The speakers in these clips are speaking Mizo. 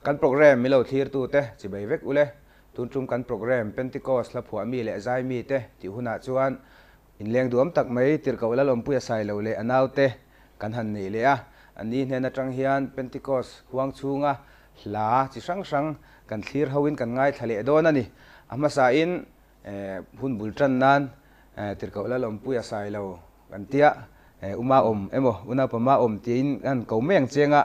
Kan program milo thlirtute chibai vek ule. Tun tum kan program Pentecost hla phuah mi leh zai mi te tih hunah chuan inleng duam tak mai Tirhkoh Lalawmpuia Sailo leh a naute kan han nei leh a. An ni hnen atang hian Pentecost huang chhunga hla chi hrang hrang kan thlir hoin kan ngaithla leh dawn a ni. A hmasain hun bul tan nan Tirhkoh Lalawmpuia Sailo kan tia uma awm emaw unaupa ma awm tiin kan ko mai ang cheng a.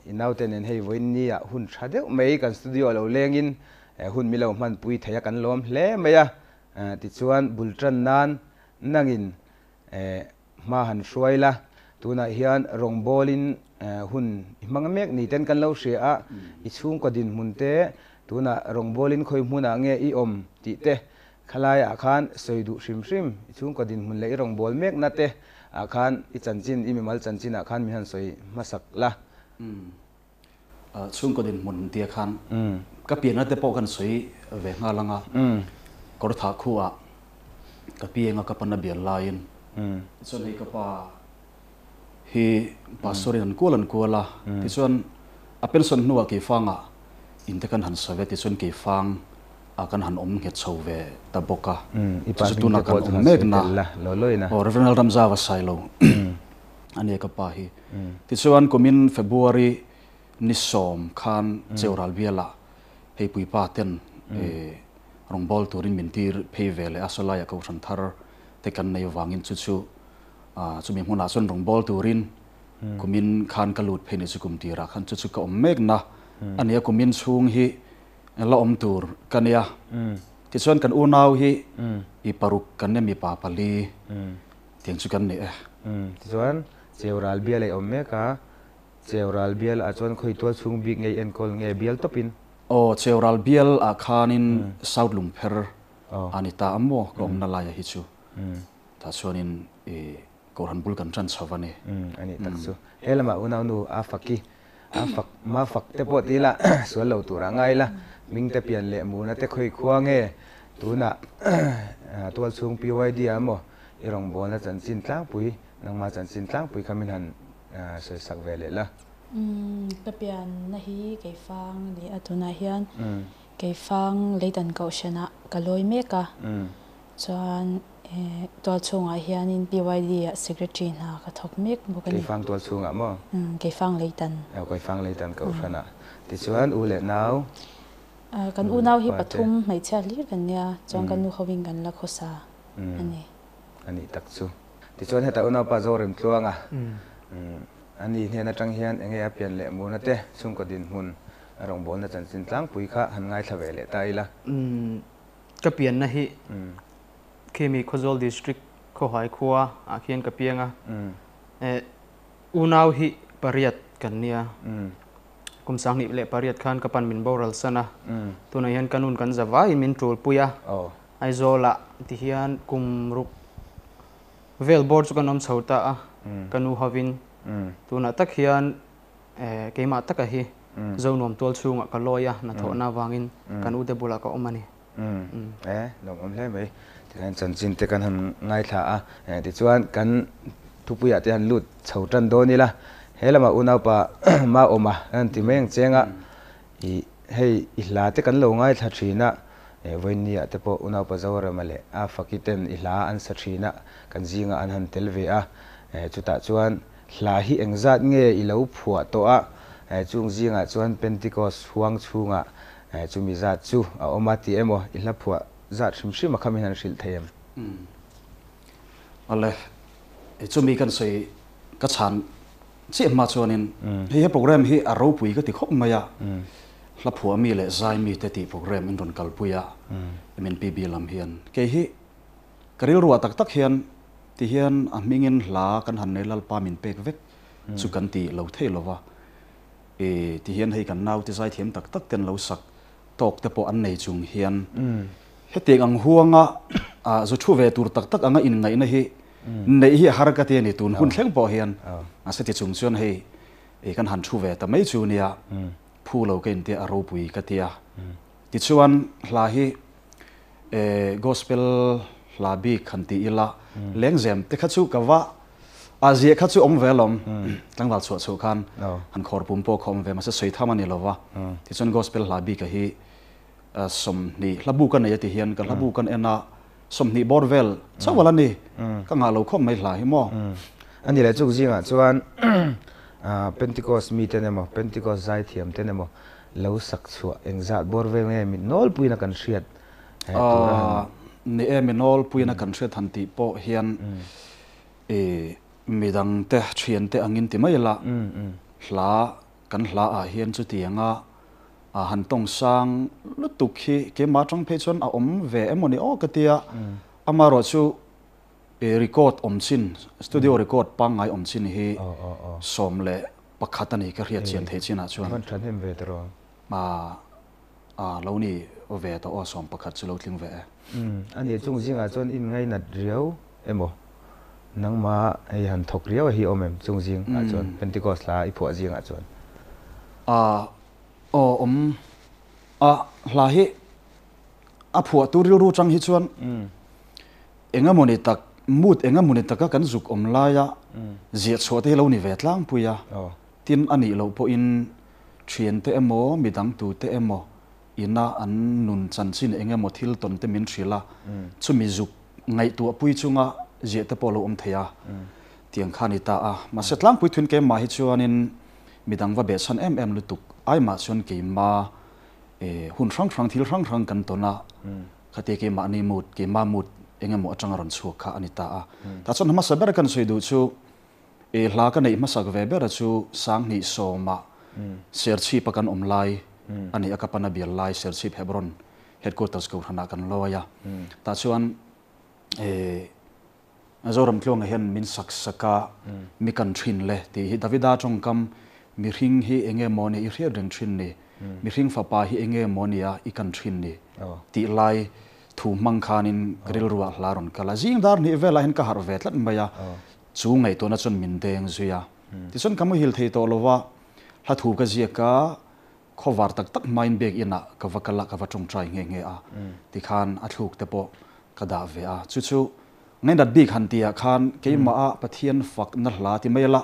I naute nen hei vawiin ni ah hun tha deuh mai kan studio lo lengin hun milo hmanpui thei a kan lawm hle mai a. Tichuan bul tan nan nangin hma han hruai la, tunah hian rawngbawlin hun i hmang mek ni ten kan lo hria a, i chhungkaw dinhmun te tunah rawngbawlin khawi hmunah nge i awm tih te khalaiah khan sawi duh hrim hrim, i chhungkaw dinhmun leh i rawngbâwl mekna te ah khan i chanchin, i mimal chanchin ah khan min han sawi hmasak la. Chhungkaw dinhmun tia khan ka pianna te pawh kan sawi ve nghal ang a, kawr thah khu ah ka piang a ka pana bial laiin tichuan hei ka pa hi pastor in an kual an kual a, tichuan a pension hnuah keifangah in te kan han sawi a, tichuan keifang ah kan han awm nghet chho ve ta bawk a, chu chu tunah kan awm mek na aw Rev. Ramzava Sailo a nia ka pa hi. Tichuan kumin February ni sawm khan Cheural bialah hei puipa ten rawngbâwl turin min tir phei ve leh a, sawlaiah kohhran thar te kan nei vangin chu chu chumi hmunah chuan rawngbâwl turin kumin khan ka lut phei ni chu kum tirah khan chu chu ka awm mek na a nia, kumin chhung hi la awm tur ka nia. Tichuan kan unau hi i paruk kan nia mipa pali tiang chu kan ni e. Tichuan Cheural bial ei awm mek a, Cheural bial ah chuan khawi tual chhung bik nge i enkawl nge bial tawpin? Aw, Cheural bial ah khanin South Lungpher a ni ta a maw ka awmna laia hi chu. Tah chuanin i Kohhran bul kan ṭan chho a ni. A nih tak chu. He lamah unaunu a fak i, a fak ma fak te pawh ti ila sual lo tur a ngai la, hming te pian leh muna te khawi khua nge tunah tual chhung PYD ah emaw i rawngbawlna chanchin tlangpui, nangma chanchin tlangpui kha min han sawi sak ve leh la. Ka pianna hi Keifang a ni a, tunah hian Keifang Leitan Kohhranah ka lawi mek a, chuan tual chhungah hianin PYD ah Secretary hna ka thawk mek bawk a ni. Keifang tual chhungah maw? Keifang Leitan. Aw, Keifang Leitan Kohhranah. Tichuan u leh nau? Kan unau hi pathum hmeichhia hlir kan nia, chuan kan nu hovin kan la khawsa a ni. A nih tak chu. Tichuan hetah unaupa Zoremtluanga a ni hnen atang hian enge a pian leh murna te chhungkaw dinhmun a rawngbawlna chanchin tlangpui kha han ngaithla ve leh ta ila. Ka pianna hi Khemi Khawzawl District Khawhai khua ah khian ka piang a. Unau hi pariat kan nia. Kum sanghnih leh pariat khan ka pan min boral san a. Tunah hian ka nun kan za vaiin min tul pui a. Aizawlah tihian kum ruk vel bawr chu kan awm chho ta a, ka nu hovin. Tunah tak hian keimah taka hi Zonuam tual chhungah ka lawi a, hnathawhna avangin kan ute bulah ka awm a ni. E, lawmawm hle mai. Tikhian chanchin te kan han ngaithla a, tichuan kan thupuiah te han lut chho tan dawn ila, he lamah unaupa Maawma kan han ti mai ang cheng a, i hei i hla te kan lo ngaithla thin a, vawiinniah te pawh unaupa Zorema leh a faki ten i hla an sa thin a, kan zingah an han tel ve a, chutah chuan Hla hi engzat nge i lo phuah tawh a? Chung zingah chuan Pentecost huang chhungah chumi zat chu a awm a ti emaw i hla phuah zat hrim hrim a kha min han hrilh thei em? Awle, chumi kan sawi ka chhan chiah hma chuanin hei he program hi a ropui ka ti khawp mai a, hla phuah mi leh zai mi te tih program in rawn kalpui a MNPB lam hian kei hi ka rilruah tak tak hian Ti hian a hmingin hla kan han nei Lalpa min pek vek chu kan ti lo thei lo va. I ti hian hei kan naute zaithiam tak tak ten lo sak tawk te pawh an nei chung hian hetiang ang huanga zu thu ve tur tak tak anga inngaihna hi neih hi a har ka ti a ni tun hun thleng pawh hian. Mahse ti chung chuan hei kan han thu ve ta mai chu nia phu lo ka intia a ropui ka ti a. Tichuan hla hi Gospel hla bik han ti ila, lengzem te kha chu ka va A zia kha chu om ve lom tlangval chhuah chho khan han khawr pum pawh kha awm ve mahse sawi tham a ni lova tichuan gospel hla bik a hi 20 hla bu ka nei a ti hian ka hla bu kan en a 20 bawr vel chauh ala ni ka ngah lo khawp mai hla hi maw. A ni leh chuk zingah chuan Pentecost mi ten emaw Pentecost zaithiam ten emaw lo sak chhuah engzat bawr vel nge mi nawlpuiin a kan hriat tur a han. Ni e mi nawlpuiin a kan hriat han tih pawh hian I midangte thiante angin ti mai la, hla kan hla ah hian chutianga han tawng sang lutuk hi keimah atang phei chuan a awm ve emaw ni aw ka tia, amaherawh chu record awm chin, studio record pangngai awm chin hi 11 a ni ka hriat chian theih chinah chuan. Hman tha hnem ve tawh. A lo ni ve tawh aw 11 chu lo tling ve e. A nih chung zingah chuan in ngainat riau emaw nangmah hei han thawk riau a hi awm em chung zingah chuan Pentecost hla i phuah zingah chuan? A aw awm a hla hi a phuah tu rilru chang hi chuan engemaw ni tak mood engemaw ni taka kan zuk awm laia ziah chhuah te hi lo ni ve tlangpui a tin a nih loh pawhin Thiante emaw, midang tute emaw ina an nun chanchin eng emaw thil tawn te min hrilh a, chumi zuk ngaihtuahpui chunga ziah te pawh a lo awm thei a, tiang kha a ni ta a. Mahse tlangpui thuin keimah hi chuanin midang va behchhan em em lutuk aimah chuan keimah hun hrang hrang thil hrang hrang kan tawn a, khatia keimahni mood, keimah mood eng emaw atanga rawn chhuak kha a ni ta a. Tah chuan hmasa ber kan sawi duh chu I hla ka neih hmasak ve bera chu 2010 ah Serchhip a kan awm lai a ni a, ka pana bial lai Serchhip Hebron Headquarters Kohhran ah kan lawi a, tah chuan Zoram Tluanga hian min sak sak a, mi kan thin le tih hi Davida tawngkam mihring hi enge maw ni i hriat reng thin ni, mihring fapa hi enge maw nia i kan thin ni tih lai thu hmang khanin ka rilru ah hla rawn kal a, zing dar hnih velah hian ka harh ve tlat mai a. Chu ngaihtuahna chuan min deng zui a. Tichuan ka muhil thei tawh lo va, hla thu ka ziak a, khawvar tak tak hmain biak inah ka va kal a, ka va tawngtai nghe nghe a. Tikhan a thluk te pawh ka dah ve a. Chu chu ngainat bik han tihah khan keimah a Pathian fakna hla ti mai la,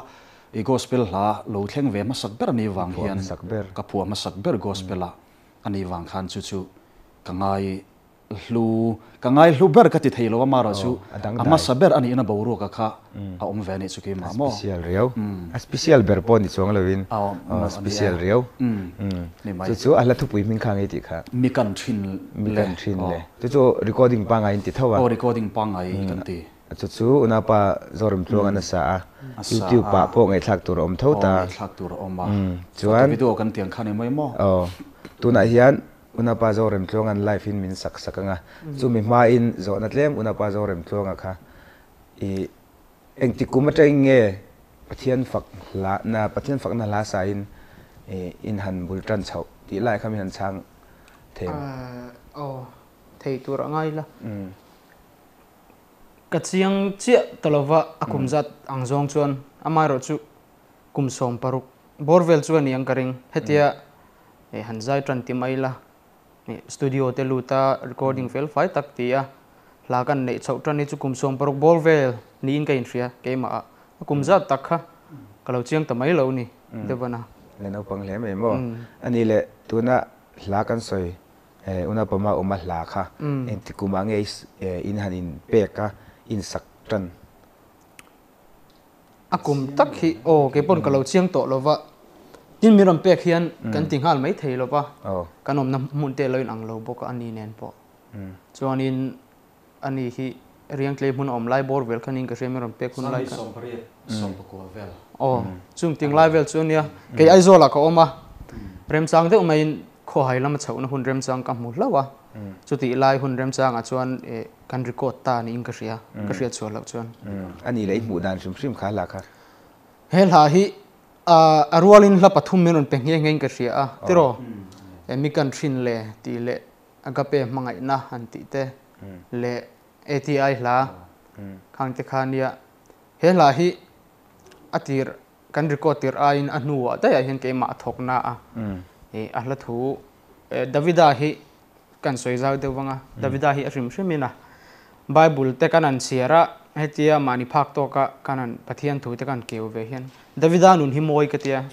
i gospel hla lo thleng ve hmasak ber a nih vang hian ka phuah hmasak ber gospel a a nih vang khan chu chu ka ngai Hlu, ka ngai hlu ber ka ti thei lo a marawh chu a hmasa ber a nihna boruaka kha a awm ve a nih chu keimah maw? A special riau. A special ber pawh ni chuang loin a special riau. Chu chu a hla thupui hming kha ngei tih kha. Mi kan thin le. Mi kan thin le. Chu chu recording pangngai in ti tho a. Aw recording pangngai kan ti. Chu chu unaupa Zoram Tluang an a sa a, YouTube ah pawh ngaihthlak tur a awm tho ta. Aw ngaihthlak tur a awm a. Chuan video kan tiang kha ni mai maw? Aw tunah hian Unapa Zoremtluanga'n live in min sak sak anga, chumi hmain zawhna tlem Unapa Zoremtluanga kha i engti kum atangin nge Pathian fak hla na Pathian fakna hla sain i in han bul tan chhoh tih lai kha min han chhang thei em? Aw, thei tur a ngai la. Ka chiang chiah ta lova a kum zat ang zawng chuan amaherawh chu kum 16 bawr vel chu a ni ang ka ring. Hetia han zai tan ti mai la, studio te lut a recording fel fai tak ti a hla kan neih chhoh tan hi chu kum 16 bawr vel niin ka inhria keimah ah. A kum zat tak kha ka lo chiang ta mai lo ni Devon a. Le naupang hle mai maw? A nih leh tuna hla kan sawi Unapama awm a hla kha engti kumah nge in han in pek a in sak tan? A kum tak hi aw kei pawn ka lo chiang tawh lo va, tin min rawn pek hian kan ti nghal mai thei lo va, kan awmna hmun te lo in ang lo bawk a ani nen pawh. Chuanin ani hi Riangtlei hmun a awm lai bawr vel khanin ka hria min rawn pek hun lai khan. Aw chung ting lai vel chu ania, kei Aizawlah ka awm a, remchang deuh maiin khawhai lama chhohna hun remchang ka hmu hlauh a, chutih lai hun remchangah chuan kan record ta niin ka hria, ka hriat chhuah loh chuan. A nih leh i hmuh dan hrim hrim kha hla kha. He hla hi a rualin hla pathum min rawn pe nghe nghe in ka hria a, tiraw? Mi kan hrin le tih leh agape hmangaihna han tih te leh ATI hla khang te kha nia. He hla hi a tir kan record tir aiin a hnuah daihah hian keimah a thawk na a, a hla thu Davida hi kan sawi zau deuh vang a, Davida hi a hrim hrim in a Bible te kan an chhiar a, Hetia mahni phak tawka kan han Pathian thu te kan keu ve hian Davida nun hi mawi ka tia.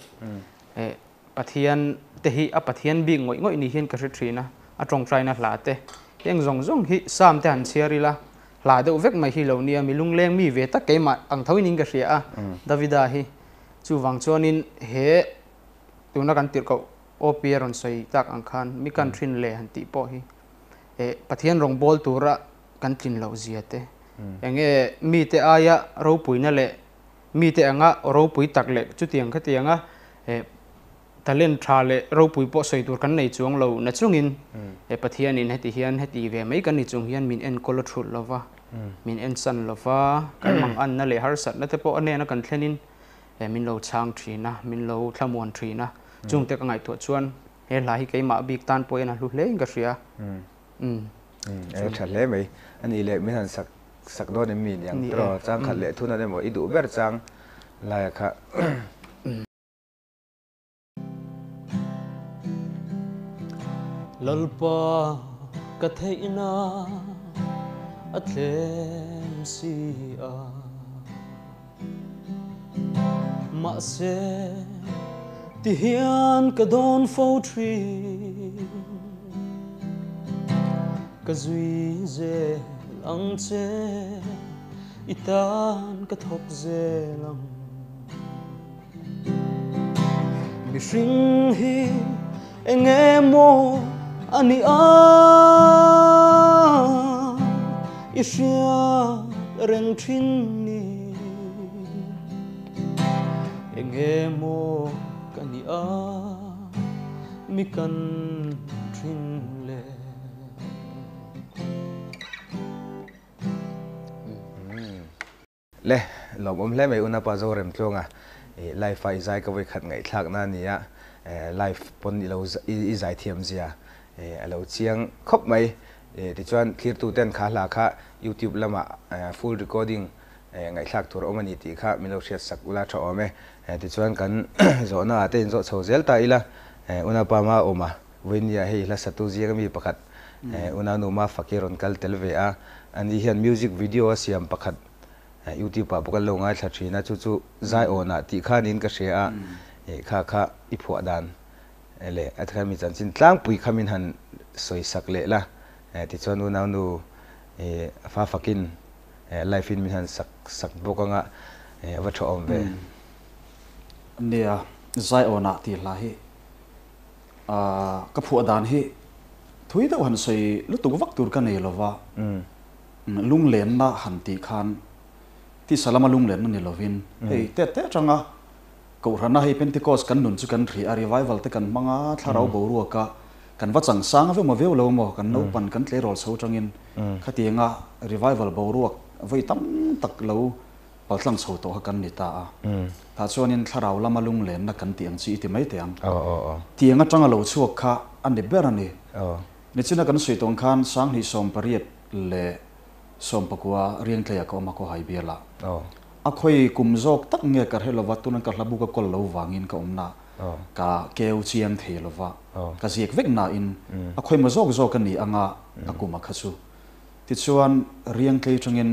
Eh Pathian te hi a Pathian bik ngawih ngawih ni hian ka hre thin a, a tawngtaina hla te heng zawng zawng hi Psalm te han chhiar ila hla deuh vek mai hi lo nia mi lungleng mi ve tak keimah ang tho in in ka hria a Davida hi. Chuvang chuanin he tuna kan tirhkoh OP a rawn sawi tak ang khan mi kan thin le han tih pawh hi eh Pathian rawngbawl tura kan tlin loh zia te, enge mite aia ropuina leh mite anga ropui tak leh chutiang khatianga eh talent tha leh ropui pawh sawi tur kan nei chuang lo na chungin eh Pathianin heti hian heti ve mai kan ni chung hian min enkawl a thulh lova, min ensan lova, kan manganna leh harsatna te pawh a hnena kan thlenin eh min lo chhang thin a, min lo thlamuan thin a, chungte ka ngaihtuah chuan he hla hi keimah bik tan pawhin a hlu hlein ka hria. E tha hle mai. A nih leh min han sak sak dawn em mi niang tiraw? Chang khat leh thun an emaw i duh ber chang laia kha. Lalpa ka theihna a tlem si a. Mahse ti hian ka dawn fo thin. Ka zui zel ang che, i tan ka thawk zel ang. Mihring hi eng emaw a ni a, i hriat reng thin ni. Eng emaw ka ni a, mi kan thin le. Le, lawmawm hle mai Unapa Zoremtluanga i live a i zai ka vawikhat ngaihthlakna a ni a, live pawn i lo i zai thiam zia a lo chiang khawp mai. Tichuan thlirtu ten kha hla kha YouTube lamah full recording ngaihthlak tur a awm a ni tih kha min lo hriat sak ula tha awm e. Tichuan kan zawhna ah te inzawh chho zel ta ila Unapa ma awm a, Vawinia hei hla satu zinga mi pakhat Unanu Mafaki rawn kal tel ve a, ani hian music video a siam pakhat YouTube ah pawh kan lo ngaithla thin a, chu chu Zaiawnah tih khanin ka hria a, kha kha i phuah dan leh a tikhan mi chanchin tlangpui kha min han sawi sak leh la, tichuan unaunu fa fakin live in min han sak sak bawk anga a va tha awm ve. Nia, Zaiawnah tih hla hi ka phuah dan hi thui deuh han sawi lutuk vak tur ka nei lova, Lunglenna han tih khan tisa lama lunglenna ni lovin hei tet te atanga Kohhrana hei Pentecost kan nun chu kan ri a, revival te kan hmang a, thlarau boruaka kan va chang sang veu maw veu lo maw, kan naupan kan tleirawl chho atangin khatianga revival boruak vawi tam tak lo paltlang chho tawh kha kan ni ta a. Tah chuanin thlarau lama lunglenna kan tih ang chi i ti mai teh ang. Tiang atanga lo chhuak kha a ni ber a ni. Nichina kan sawi tawng khan 2018 leh 19 Riangtleia ka awm a Khawhai bialah. A khawi kum zawk tak nge ka hre lova tunan ka hlabu ka kawl lo vangin ka awmna ka keu chiang thei lova ka ziak vek nain a khawi maw zawk zawk a ni anga a kum a kha chu. Tichuan Riangtlei tangin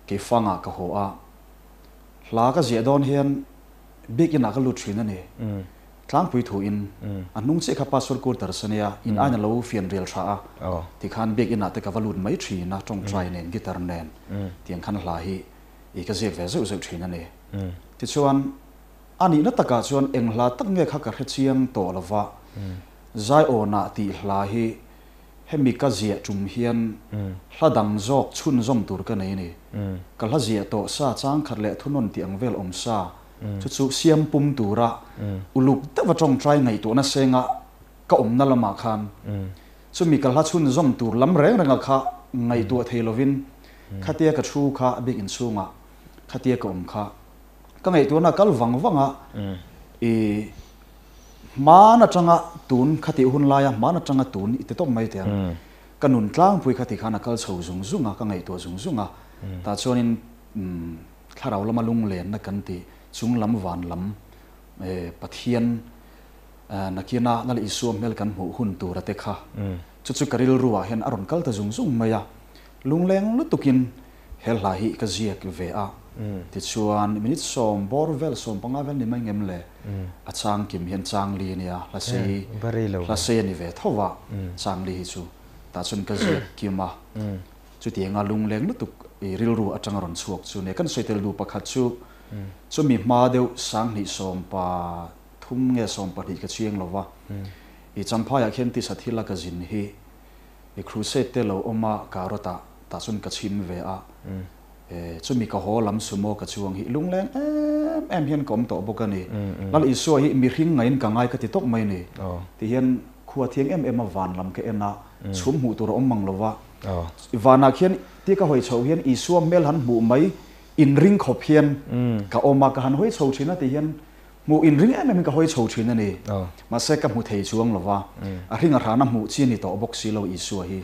Keifangah ka haw a, hla ka ziah dawn hian biakinah ka lut thin a ni. Tlangpui thuin a hnung chiah kha Pastor Kurtar Sania in aina lo fian rial tha a, tikhan biakinah te ka va lut mai thin a, tawngtai nen, guitar nen tiang khan hla hi i ka ziak ve zeuh zeuh thin a ni. Tichuan a nihna takah chuan eng hla tak nge kha ka hre chiang tawh lova, Zaiawnah tih hla hi Hemi ka ziah tum hian hla dang zawk chhunzawm tur ka nei a ni. Ka hla ziah tawh sa changkhat leh thunawn tih ang vel awm sa chu chu siam pum tura uluk deuha tawngtai ngaihtuahna senga ka awmna lamah khan chumi ka hla chhunzawm tur lam reng renga kha ngaihtuah thei lovin khatia ka thu kha a bik inchhungah khatia ka awm kha ka ngaihtuahna kal vang vanga i Hmaan atanga tun kha tih hun laia hmaan atanga tun i ti tawp mai teh ang. Ka nun tlangpui kha tih khan a kal chho zung zung a, ka ngaihtuah zung zung a. Tah chuanin thlarau lama lunglenna kan tih chung lam van lam Pathian nakina Lal Isua hmel kan hmuh hun tura te kha chu chu ka rilruah hian a rawn kal ta zung zung mai a. Lungleng lutukin He hla hi ka ziak ve a, tichuan minute sawm bawr vel sawm panga vel ni mai ngem le, a chang kim hian chang li a nia, hla sei hla sei a ni ve tho va, chang li hi chu tah chuan ka ziak kim a, chutianga lungleng lutuk i rilru atanga rawn chhuak chu nia. Kan sawi tel duh pakhat chu chumi hma deuh sanghnih sawm pa thum nge sawm pahnih ka chiang lo va, i Champhaiah khian tisa thila ka zin hi I crusade te lo awm a karot ah tah chuan ka chhim ve a, chumi ka haw lam sumo ka chuang hi lungleng em em hian ka awm tawh bawk a ni. Lal Isua hi mihring ngaiin ka ngai ka ti tawk mai ni. Ti hian khua thiang em em a van lam ka en a, chhum hmuh tur a awm mang lo va. Vanah khian ti ka hawi chhoh hian Isua hmel han hmuh mai inring khawp hian ka awm a, ka han hawi chho thin a ti hian Hmuh inring em em in ka hawi chho thin a ni. Mahse ka hmu thei chuang lo va, a hring a hrana hmuh chi a ni tawh bawk si lo Isua hi.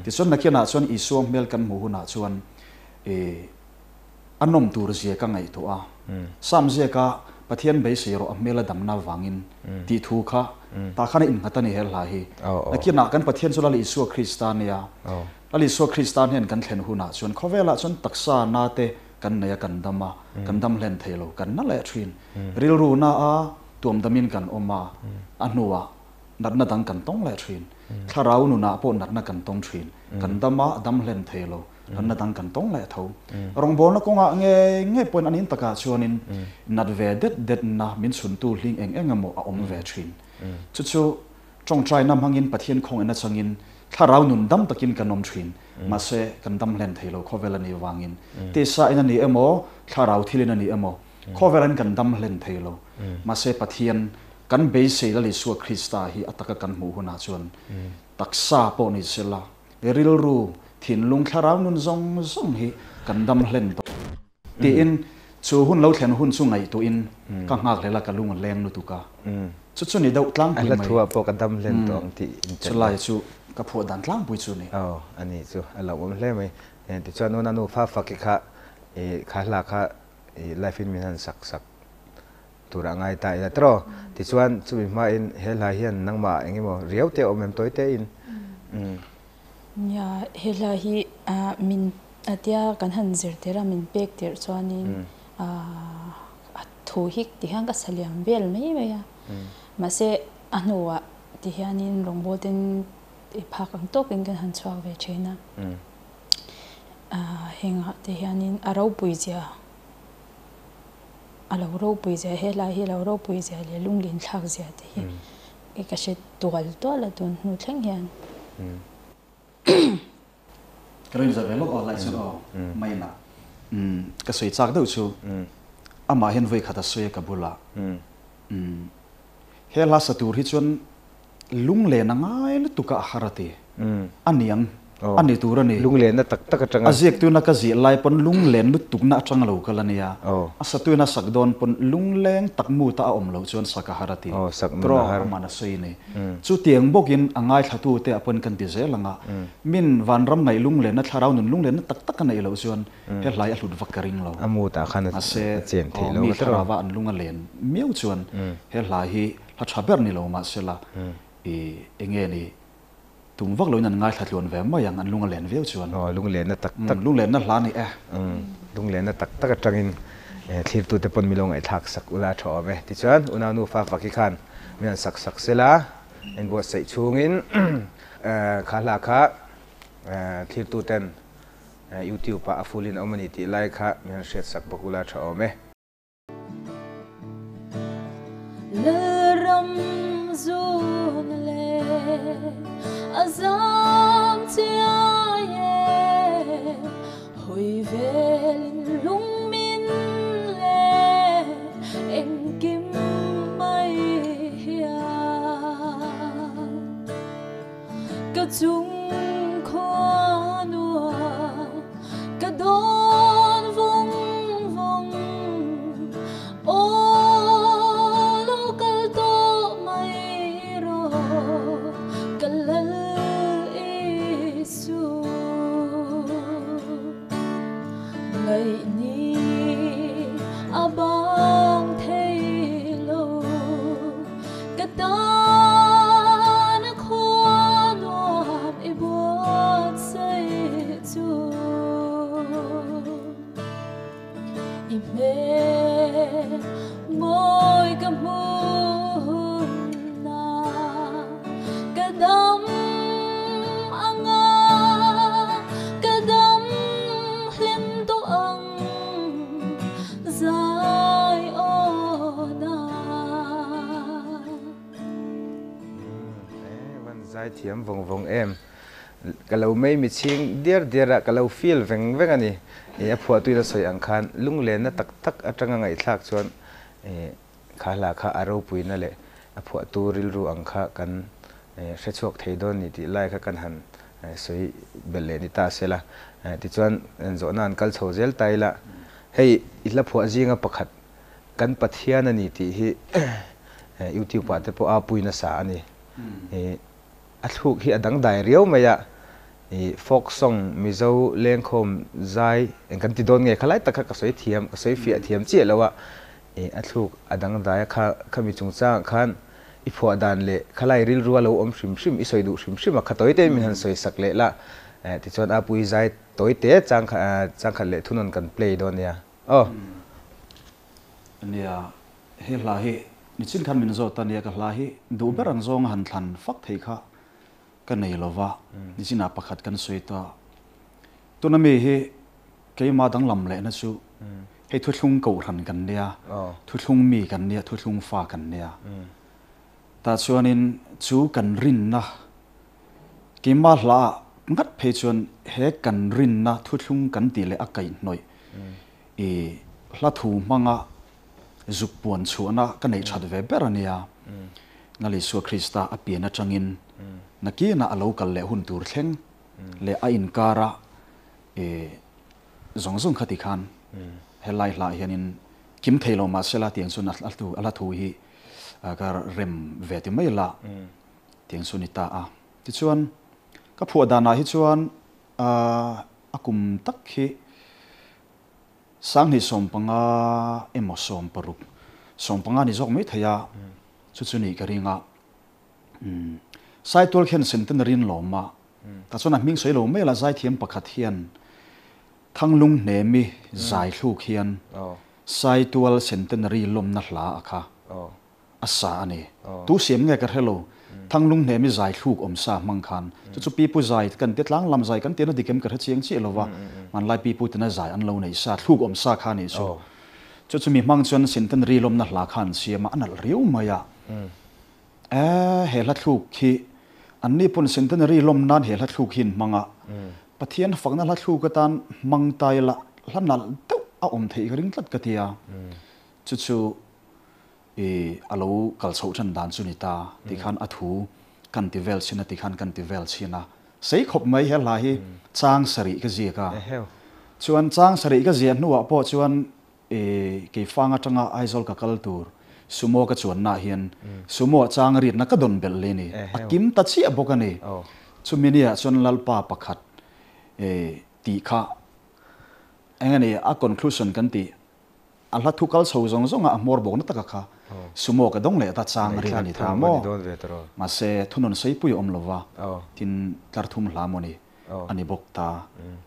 Tichuan nakinah chuan Isua hmel kan hmuh hunah chuan i a nawm tur zia ka ngaihtuah a. Sam ziaka Pathian beisei rawh a hmel a damna vangin tih thu kha tah khan a innghat a ni he hla hi. Nakinah kan Pathian chu Lal Isua Krista a nia. Lal Isua Krista hnen kan thlen hunah chuan khawvelah chuan taksa na te kan nei a kan dam a, kan dam hlen thei lo, kan na leh thin. Rilru na a tuam damin kan awm a, a hnuah natna dang kan tawng leh thin. Thlarau nunah pawh natna kan tawng thin. Kan dam a, dam hlen thei lo, natna dang kan tawng leh tho. Rawngbawlna kawngah nge nge pawhin an in takah chuanin nat ve det detna min chhuntu hling eng eng emaw a awm ve thin. Chu chu tawngtaina hmangin Pathian khawngaihna changin thlarau nun dam takin kan awm thin. Mahse, kan dam hlen thei lo khawvel a nih vangin. Tisa in a ni emaw, thlarau thilin a ni emaw, Khawvel an kan dam hlen thei lo. Mahse Pathian kan beisei Lal Isua Krista hi a taka kan hmuh hunah chuan taksa pawh ni sela, rilru, thinlung, thlarau nun zawng zawng hi kan dam hlen tawh tiin chu hun lo thlen hun chu ngaihtuahin ka nghak hlel a, ka lung a leng lutuk a. Chu chu ni deuh tlangpui mai. A hla thu ah pawh ka dam hlen tawh ang tih intelh. Chulai chu ka phuah dan tlangpui chu ni. Aw, a ni chu a hlauhawm hle mai. Tichuan nuna nu fa faki kha kha hla kha I life in min han sak sak tur a ngai ta ila tiraw? Tichuan chumi hmain he hla hian nangmah eng emaw riau te a awm em tawi te in? Nia, he hla hi min tia kan han zir tir a, min pek tirh chuanin a thu hi ti hian ka sa liam vel mai mai a. Mahse a hnuah ti hianin rawngbâwl ten i phak ang tawkin kan han chhuak ve thin a. Hengah te hianin a ropui zia, a lo ropui zia, he lai hi a lo ropui zia leh lunglin thlak zia te hi i ka hre tual tual a tun hnu thleng hian. Ka lo inzah ve lawk aw lai chuan aw main ah ka sawi chak deuh chu amah hian vawi khat a sawi a ka bulah he hla sa tur hi chuan Lunglen a ngai lutuk a a har a ti. A niang. A ni tur a ni. Lunglenna tak tak atanga. A ziaktuna ka ziah lai pawn lunglen lutukna atang lo kal a nia. A satuina sak dawn pawn lungleng tak muta a awm loh chuan sak a har a ti. Tawng aman a sawi a ni. Chutiang bawkin a ngaithlatute ah pawn kan ti zel ang a. Min vanram ngaih lunglenna thlarau nun lunglenna tak tak a neih loh chuan he hlai a hlut vak ka ring lo. A mutah khan a chen theih loh. Mi thlarauva an lung a len miau chuan he hlai hi Hla tha ber ni lo mahsela i enge ni tum vak loin an ngaithla tluan ve mai ang an lung a len viau chuan. Aw lunglenna tak tak. Lunglenna hla ni e. Lunglenna tak tak atangin thlirtute pawn mi lo ngaihthlak sak ula a tha awm e. Tichuan unau nufa faki khan min han sak sak sela en buatsaih chhungin kha hla kha thlirtuten YouTube ah a full in a awm a ni tih lai kha min han hriat sak bawk ula a tha awm e. Lalram zun leh a zam chiai e, hawi velin lung min leh engkim mai hian ka chung khua nuam ka dawn vawng vawng Aw lo kal tawh mai rawh ka lal Isu. Zaithiam vawng vawng em. Ka lo mei mi chhing diar diar a, ka lo feel veng veng a ni. A phuahtuin a sawi ang khan lunglenna tak tak atanga ngaihthlak chuan kha hla kha a ropuina leh a phuahtu rilru ang kha kan hrechhuak thei dawn ni tih lai kha kan han sawi belh leh ni ta sela. Tichuan zawhna an kal chho zel ta ila, hei i hla phuah zinga pakhat kan Pathian a ni tih hi YouTube ah te pawh a pui nasa a ni. A thluk hi a dangdai riau mai a, folk song Mizo lengkhawm zai eng kan ti dawn nge kha lai tak kha ka sawi thiam, ka sawi fiah thiam chiah lo a, a thluk a dangdai a kha khami chungchangah khan i phuah dan leh khalai rilru a lo awm hrim hrim, i sawi duh hrim hrim a, kha tawi te min han sawi sak leh la, tichuan a pui zai tawi te changkhat leh thunawn kan play dawn nia. Aw. Nia, he hla hi nichin khan min zawt a nia, ka hla hi duh ber ang zawnga han thlan fak thei kha ka nei lo va, nichinah pakhat kan sawi ta. Tuna mi hi keimah danglam lehna chu hei thuthlung kohhran kan nia, thuthlung mi kan nia, thuthlung fa kan nia. Tah chuanin chu kan rinna keimah hla ah ngat phei chuan he kan rinna thuthlung kan tih leh a kaihhnawih I hla thu hmanga zuk puan chhuahna ka neih that ve ber a nia. Lal Isua Krista a pian atangin nakinah a lo kal leh hun tur thleng leh a inkara i zawng zawng kha tikhan helai hlah hianin kim thei lo mahsela tiang chuan a hla thu hi ka rem ve ti mai la tiang chu a ni ta a. Tichuan ka phuah danah hi chuan A kum tak hi 2015 emaw 16, 15 ni zawk mai thei a, chu chu nih ka ring a. Saitual khian centenary an lawm a, tah chuan a hming sawi lo mai la zaithiam pakhat hian Thanglung Hnemi zai thluk hian Saitual centenary lawmna hla a kha. A sa a ni. Tu siam nge ka hre lo. Thanglung hnemi zai thluk awm sa hmang khan. Chu chu pipu zai kan ti tlang lam zai kan tian a dik em ka hre chiang chiah lo va. Hmanlai pipu tena zai an lo nei sa thluk awm sa kha a nih chu. Chu chu mi hmang chuan sinten ri lawmna hla kha an siam a, a nalh riau mai a. E he hla thluk hi an ni pawn centenary lawm nan he hla thluk hi an hmang a. Pathian fakna hla thluk atan hmang ta ila hla nalh deuh a awm theih ka ring tlat ka ti a. Chu chu I a lo kal chhoh ṭan dan chu ni ta tih khan a thu kan ti vel chhin a ti khan kan ti vel chhin a. Sei khawp mai he hla hi chang sarih ka ziak a. Chuan chang sarih ka ziah hnuah pawh chuan i Keifang atanga Aizawl ka kal tur Sumo ka chuannaah hian Sumo ah chang ritna ka dawn belh leh ni. A kim ta chiah bawk a ni. Chumi niah chuan Lalpa pakhat i tih kha eng a ni a conclusion kan tih A hla thu kal chho zawng zawng a, a hmawr bawkna taka kha sumo ka dawng leh ta chang ri a ni ta maw? Mahse, thunawn seipui a awm lo va, tin tlar thum hla maw ni a ni bawk ta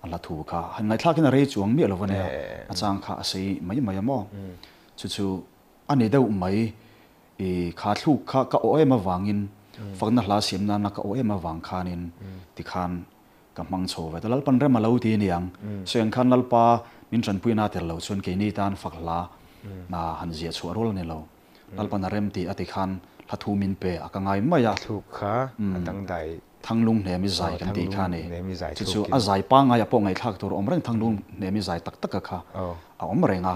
a hla thu kha. Han ngaihthlakin a rei chuang miah lo va nia, a chang kha a sei mai mai a maw? Chu chu a ni deuh mai, i kha thluk kha ka aw em avangin, fakna hla siam nana ka aw em avang khanin tikhan Ka hmang chho ve ta. Lalpan rem a lo ti aniang. Sawi ang khan Lalpa min tanpuina tel lo chuan keini tan fak hla na han ziah chhuah rual a ni lo. Lalpan a rem tih a ti khan hla thu min pe a ka ngai mai a. A thluk kha a dangdai. Thanglung hnemi zai kan tih kha a ni. Chu chu a zai pangngai ah pawh ngaihthlak tur a awm reng Thanglung hnemi zai tak tak a kha a awm reng a.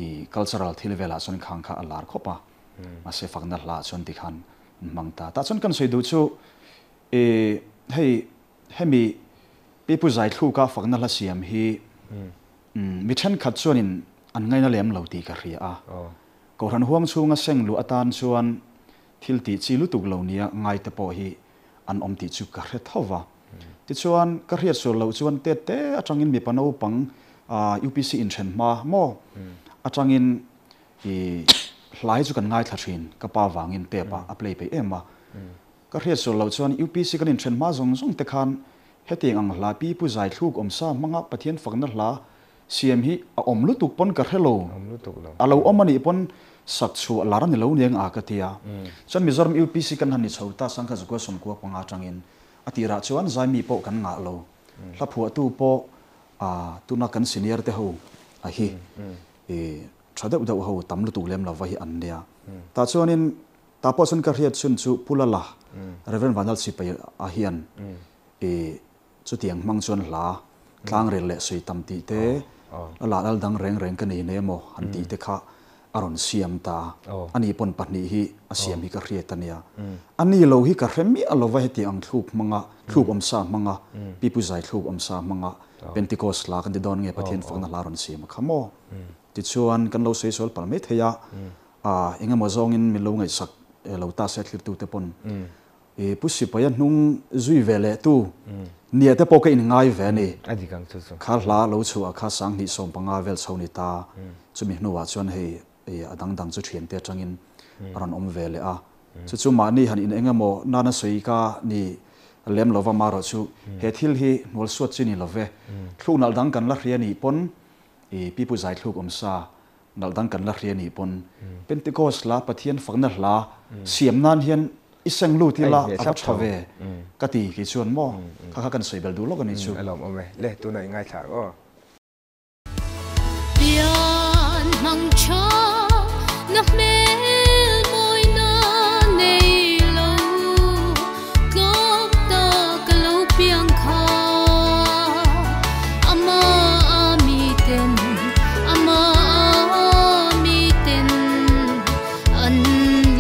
I cultural thil velah chuan khang kha a lar khawp a. Mahse fakna hla ah chuan ti khan an hmang ta. Tah chuan kan sawi duh chu I hei hemi Pipu Zaithluka fakna hla siam hi mi thenkhat chuanin an ngaina lem lo tih ka hria a. Kohhran huang chhunga seng luh atan chuan thil tih chi lutuk lo nia ngaite pawh hi an awm tih chu ka hre tho va. Tichuan ka hriat sual loh chuan tet te atangin mipa naupang UPC inthen hma maw atangin i hlai chu kan ngaithla thin ka pa vangin tape a a play peih em a. Ka hriat sual loh chuan UPC kan inthen hma zawng zawng te khan hetiang ang hla Pi Pu Zai thluk awm sa hmanga Pathian fakna hla siam hi a awm lutuk pawn ka hre lo. A lo awm anih pawn sak chhuah lar a ni lo niang a ka ti a. Chuan Mizoram UPC kan han ni chho ta Sangkhat Zakua Sawmkua panga atangin a tirah chuan Zaimi pawh kan ngah lo. Hla phuahtu pawh tuna kan senior te ho a hi tha deuh deuh ho tam lutuk lem lova hi an nia. Tah chuanin Tah pawh chuan ka hriat chhun chu Pu Lala. Rev. Vanlalsipai a hian i chutiang hmang chuan hla tlangrel leh sawi tam tih te, a lah lal dang reng reng ka nei nei emaw han tih te kha a rawn siam ta. Ani pawn pahnih hi a siam hi ka hriat a nia. Ani lo hi ka hre miah lova heti ang thluk hmanga, thluk awmsa hmanga, Pipu zai thluk awmsa hmanga Pentecost hla kan ti dawn nge Pathian fakna hla rawn siam a kha maw? Tichuan kan lo sawi sual palh mai thei a, engemaw zawngin min lo ngaihsak lo ta se thlirtute pawn I Pu Sipaia hnung zui ve leh tu nia te pawh ka in ngai ve a ni. A dik ang chu chu. Kha hla lo chhuah kha 2015 vel chho ni ta. Chumi hnuah chuan hei a dang dang chu thiante atangin a rawn awm ve leh a. Chu chu mahni han in eng emaw nana sawi ka ni lem lova marawh chu he thil hi hnual suat chi ni lo ve. Thluk nalh dang kan la hria nih pawn i Pi Pu Zaithluk awm sa Nalh dang kan la hria nih pawn Pentecost hla Pathian fakna hla siam nan hian i seng lut ila a va tha ve ka ti kei chuan maw kha kha kan sawi bel duh lawk a nih chu. A lawm awm e. Le tunah i ngaithla ang aw. Pian hmang tha na hmel mawina nei lo tlawm ta ka lo piang kha ama a miten ama a miten an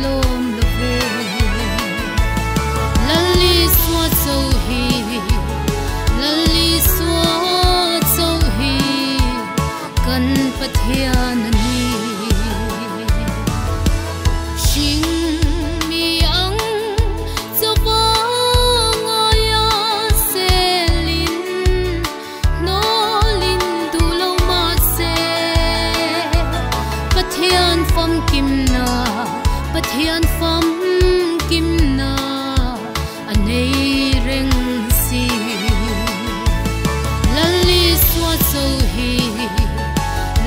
lawm lo ve Lalisua cho hi Lalisua cho hi kan Pathian a ni Hring mi ang chauva ngaia selin hnawlin duh lo mahse Pathian famkimna Pathian famkimna a nei reng si Lalisua cho hi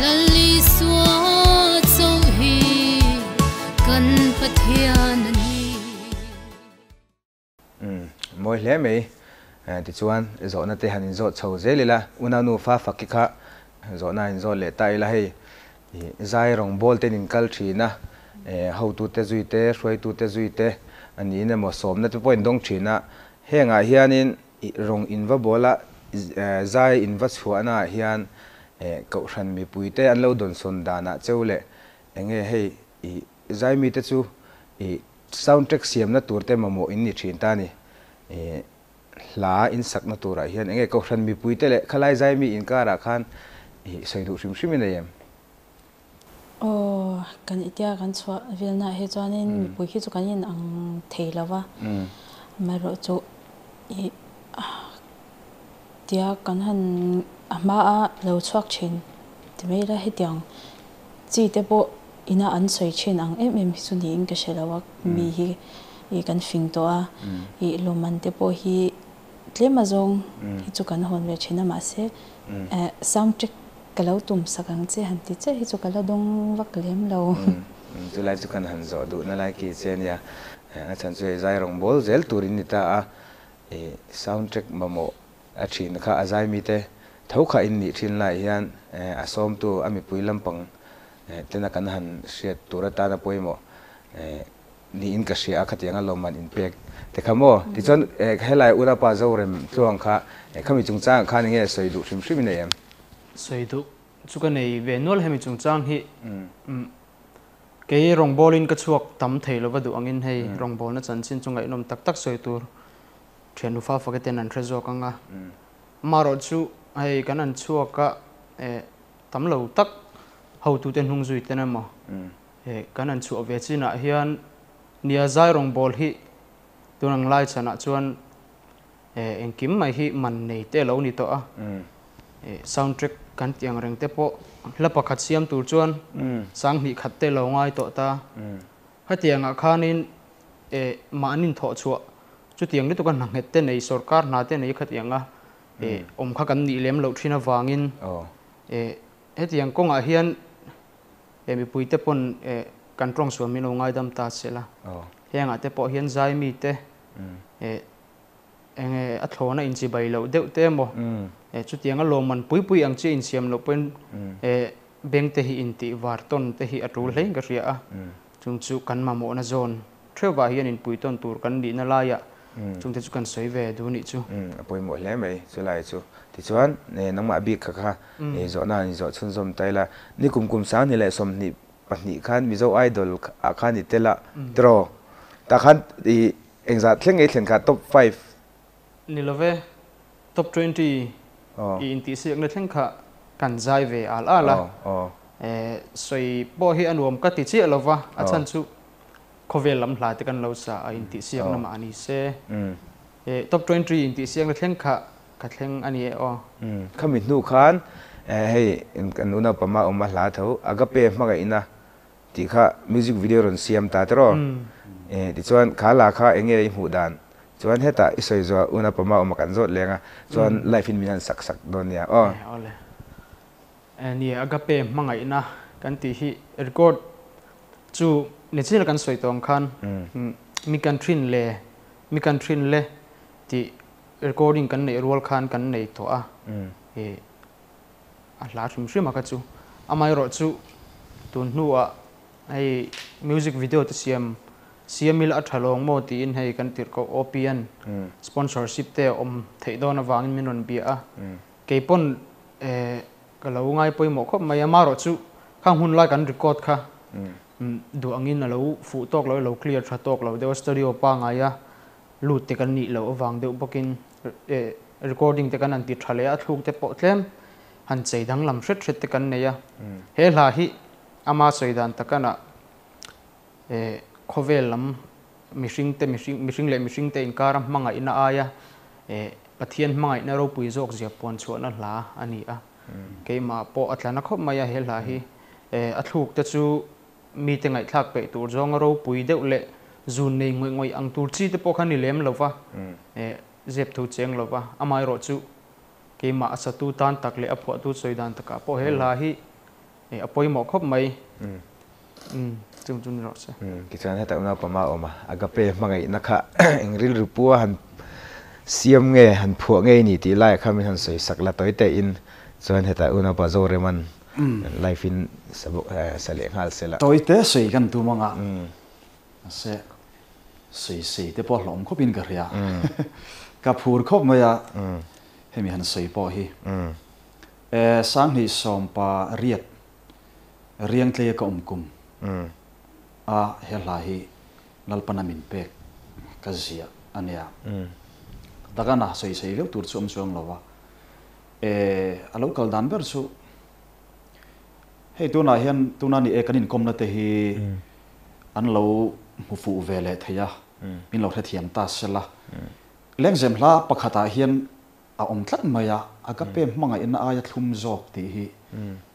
Lalisua cho hi kan Pathian a ni. Umm mawi hle mai. Tichuan zawhna te han inzawt chho zel ila, una nufa fak i kha zawhna inzawt leh ta ila hei zai rawng bawl ten inkal thin a, hotute zui te, hruaitute zui te a niin emaw sawmna te pawh indawng thin a, hengah hianin rawng inva bawla zai inva chhuahnaah hian kohhran mipui te an lo dawnsawn danah cheu leh enge hei zai mite chu soundtrack siamna tur te mamawh in ni thin ta a ni. Hla in sakna turah hian enge kohhran mipui te leh khalai zai mi inkarah khan sawi duh hrim hrim i nei em? Aw, kan itia kan chhuah velnaah hi chuanin mipui hi chu kan in ang thei lo va, amaherawhchu i tia kan han a hmaa lo chhuak thin ti mai ila hetiang chi te pawh ina an sawi thin ang em em hi chu niin ka hre lo a, mi hi i kan fing tawh a, i lawmman te pawh hi tlem azawng hi chu kan hawn ve thin a, mahse sound track ka lo tum sak ang che han ti che hi chu ka la dawng vak lem lo. Chulai chu kan han zawh duhna lai ki che ania, a chhan chu hei zai rawng bawl zel turin ni ta a, i sound track mamawh a thin kha a zai mite tho kha in nih thin lai hian a sawmtu a mipui lampang tena kan han hriat tur atana pawimawh niin ka hria a, khatiang a lawmman inpek te kha maw? Tichuan helai unaupa Zorem tluang kha khami chungchangah khan enge sawi duh hrim hrim i nei em? Sawi duh chu ka nei ve nual hemi chungchang hi kei rawngbawlin ka chhuak tam thei lova duh angin hei rawngbawlna chanchin chu ngaihnawm tak tak sawi tur thian nufa fake ten an hre zawk ang a, amaherawh chu hei kan han chhuak a tam lo tak hotute hnung zui ten emaw He kan han chhuah ve chinah hian nia zai rawngbâwl hi tun ang lai chhanah chuan engkim mai hi man nei te a lo ni tawh a. Sound track kan tih ang reng te pawh hla pakhat siam tur chuan 2000 khat te lo ngai tawh ta. Hetiangah khanin mahnin thawh chhuah chutiang lutuka hna nghet te nei sorkar hna te nei khatianga awm kha kan nih lem loh thin avangin hetiang kawngah hian He mipui te pawn kan tawng sual min lo ngaidam ta se la. Hengah te pawh hian zai mi te enge a thlawna inchibai loh deuh te emaw chutiang a lawmman pui pui ang chi insiam loh pawhin beng te hi intih var tawn te hi a tul hlein ka hria a. Chung chu kan mamawhna zawn Theuhah hian inpui tawn tur kan nihna laiah chungte chu kan sawi ve duh nih chu. A pawimawh hle mai chulai chu. Tichuan, nangmah bik kha kha zawhna han inzawh chhunzawm ta ila, ni kum kum 2022 khan Mizo Idol ah khan i tel a, tiraw? Tah khan i engzah thleng nge i thlen kha top five? Ni lo ve, top 20 i intihsiakna thleng kha kan zai ve al al a. Sawi pawh hi a nuam ka ti chiah lo va, a chhan chu Khawvel lam hla te kan lo sa a intihsiakna mah a ni se. Top 20 intihsiakna thleng kha ka thleng a ni e aw. Khami hnu khan hei kan unaupa mah awm a hla tho Agape hmangaihna tih kha music video rawn siam ta tiraw? Tichuan kha hla kha eng nge i hmuh dan? Chuan hetah i sawi zuah unaupa mah awm a kan zawt leng a, chuan live in min han sak sak dawn nia aw. Awle. Nia Agape hmangaihna kan tih hi record Chu nichin kan sawi tawng khan mi kan thin le, mi kan thin le tih recording kan neih rual khan kan nei tawh a, ih a hla hrim hrim a kha chu. Amaherawh chu tun hnuah hei music video te siam siam ila a tha lawng maw tiin hei kan tirh koh OPN sponsorship te a awm theih dawn avangin min rawn bia a, keipawn Ka lo ngai pawimawh khawp mai a, marawh chu khang hun lai kan record kha duh angin a lo fuh tawk lo, a lo clear tha tawk lo deuh a, studio pangai a lut te kan nih loh avang deuh bawkin recording te kan han ti tha leh a, a thluk te pawh tlem han chei danglam hret hret te kan nei a. He hla hi ama sawi dan takanah khawvel lam mihring te mihring mihring leh mihring te inkara hmangaihna aia Pathian hmangaihna ropui zawk zia puan chhuahna hla a ni a. Keimah pawh a tla na khawp mai a he hla hi. A thluk te chu mite ngaihthlak peih tur zawnga ropui deuh leh zun nei ngawih ngawih ang tur chi te pawh kha ni lem lo va, zep tho cheng lo va. Amaherawhchu keimah a satu tan tak leh a phuahtu sawi dan takah pawh he hla hi A pawimawh khawp mai. Chung chu ni rawh se. Tichuan heta unaupa mah awm a, Agape hmangaihna kha eng rilru pua han siam nge, han phuah nge i ni tih laiah kha min han sawi sak la tawi tein chuan heta unaupa Zoreman live in sa leh nghal se la. Tawi te sawi kan tum anga mahse sawi sei te pawh a hlawm khawpin ka hria. Ka phur khawp mai a, hemi han sawi pawh hi. E 2018 Riangtleia ka awm kum a he hla hi Lalpana min pek ka ziah a nia. Takana sawi sawi viau tur chu awm chuang lo a. E a lo kal dan ber chu hei tunah hian tuna ni e kan inkawmna te hi an lo hmu fuh ve leh thei a, min lo hrethiam ta sela. Lengzem hla pakhatah hian A awm tlat mai a, Agape hmangaihna aia thlum zawk tih hi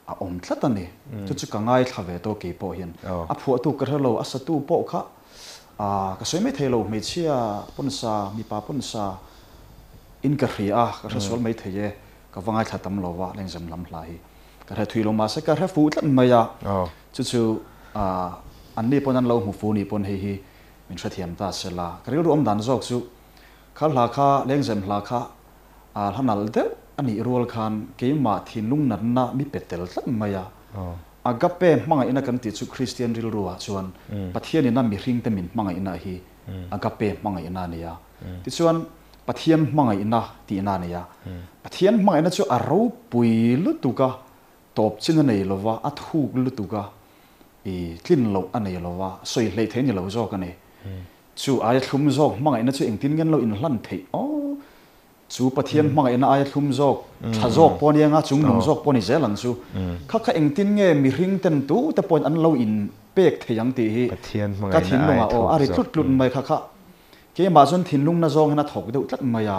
a awm tlat a ni. Chu chu ka ngaithla ve tawh kei pawh hian. A phuahtu ka hre lo, a satu pawh kha ka sawi mai thei lo, hmeichhia pawn sa, mipa pawn sa in ka hria a, ka hre sual mai thei e, ka va ngaithla tam lo va, lengzem lam hla hi ka hre thui lo mahse ka hre fuh tlat mai a, chu chu anni pawn an lo hmu fu ni pawn hei hi min hrethiam ta sela, ka rilru awm dan zawk chu Kha hla kha lengzem hla kha a hla nalh deuh a nih rual khan keimah thinlung natna mi pe tel tlat mai a. Agape hmangaihna kan tih chu Kristian rilru ah chuan Pathian ina mihringte min hmangaihna hi agape hmangaihna a ni a. Tichuan Pathian hmangaihna tihna a ni a. Pathian hmangaihna chu a ropui lutuk a, tawp chin a nei lova, a thuk lutuk a, i tlin loh a nei lova, sawi hleih theih a ni lo zawk a ni. Chu aia thlum zawk hmangaihna chu engtin nge an lo inhlan theih aw? Chu Pathian hmangaihna aia thlum zawk, tha zawk pawh a ni anga, chung nung zawk pawh a ni zel ang chu. Kha kha engtin nge mihring ten tu te pawhin an lo inpek thei ang tih hi ka thinlungah aw a ri tlut tlut mai kha kha. Keimah chuan thinlung na zawng hian a thawk deuh tlat mai a,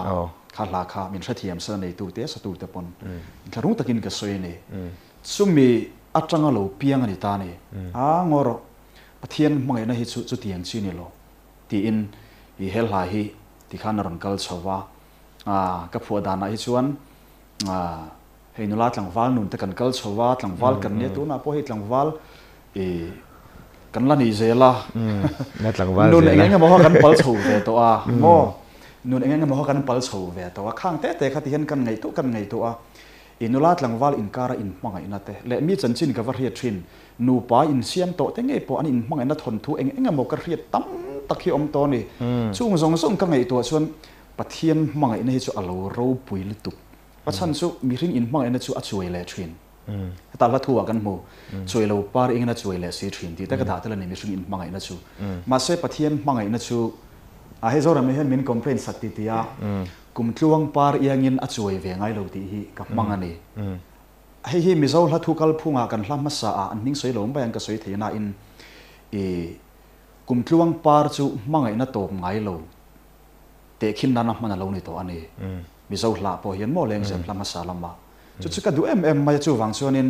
kha hla kha min hrethiam sela neitu te satu te pawn inthlahrung takin ka sawi a ni. Chumi atanga lo piang a ni ta a ni. A ngaw rawh. Pathian hmangaihna hi chu chutiang chi ni lo tiin i he hla hi tikhan a rawn kal chho va, ka phuah danah hi chuan hei nula tlangval nun te kan kal chho va, tlangval kan nia tunah pawh hei tlangval i kan la ni zel a, nun eng eng emaw kha kan pal chho ve tawh a maw, nun eng eng emaw kha kan pal chho ve tawh a, khang te te kha ti hian kan ngaihtuah kan ngaihtuah a, i nula tlangval inkara inhmangaihna te leh mi chanchin ka va hriat thin Nupa insiam tawh te ngei pawh an inhmangaihna thawnthu eng eng emaw ka hriat tam tak hi awm tawh a ni. Chung zawng zawng ka ngaihtuah chuan Pathian hmangaihna hi chu a lo ropui lutuk. A chhan chu mihring inhmangaihna chu a chuai leh thin. Heta hla thu ah kan hmu, chuai lo par engin a chuai leh si thin tih te ka dah tel a ni mihring inhmangaihna chu. Mahse Pathian hmangaihna chu a hei Zoram hian min complain sak ti ti a, kum tluang par iangin a chuai ve ngai lo tih hi ka hmang a ni. Hei hi Mizo hla thu kalphungah kan hla hmasa ah an hming sawi lo mai ang ka sawi thei nain i kum tluang par chu hmangaihna tawp ngai lo tehkhin nana hman a lo ni tawh a ni. Mizo hla pawh hian maw lengzem hla hmasa lama chu chu ka duh em em mai a, chuvang chuanin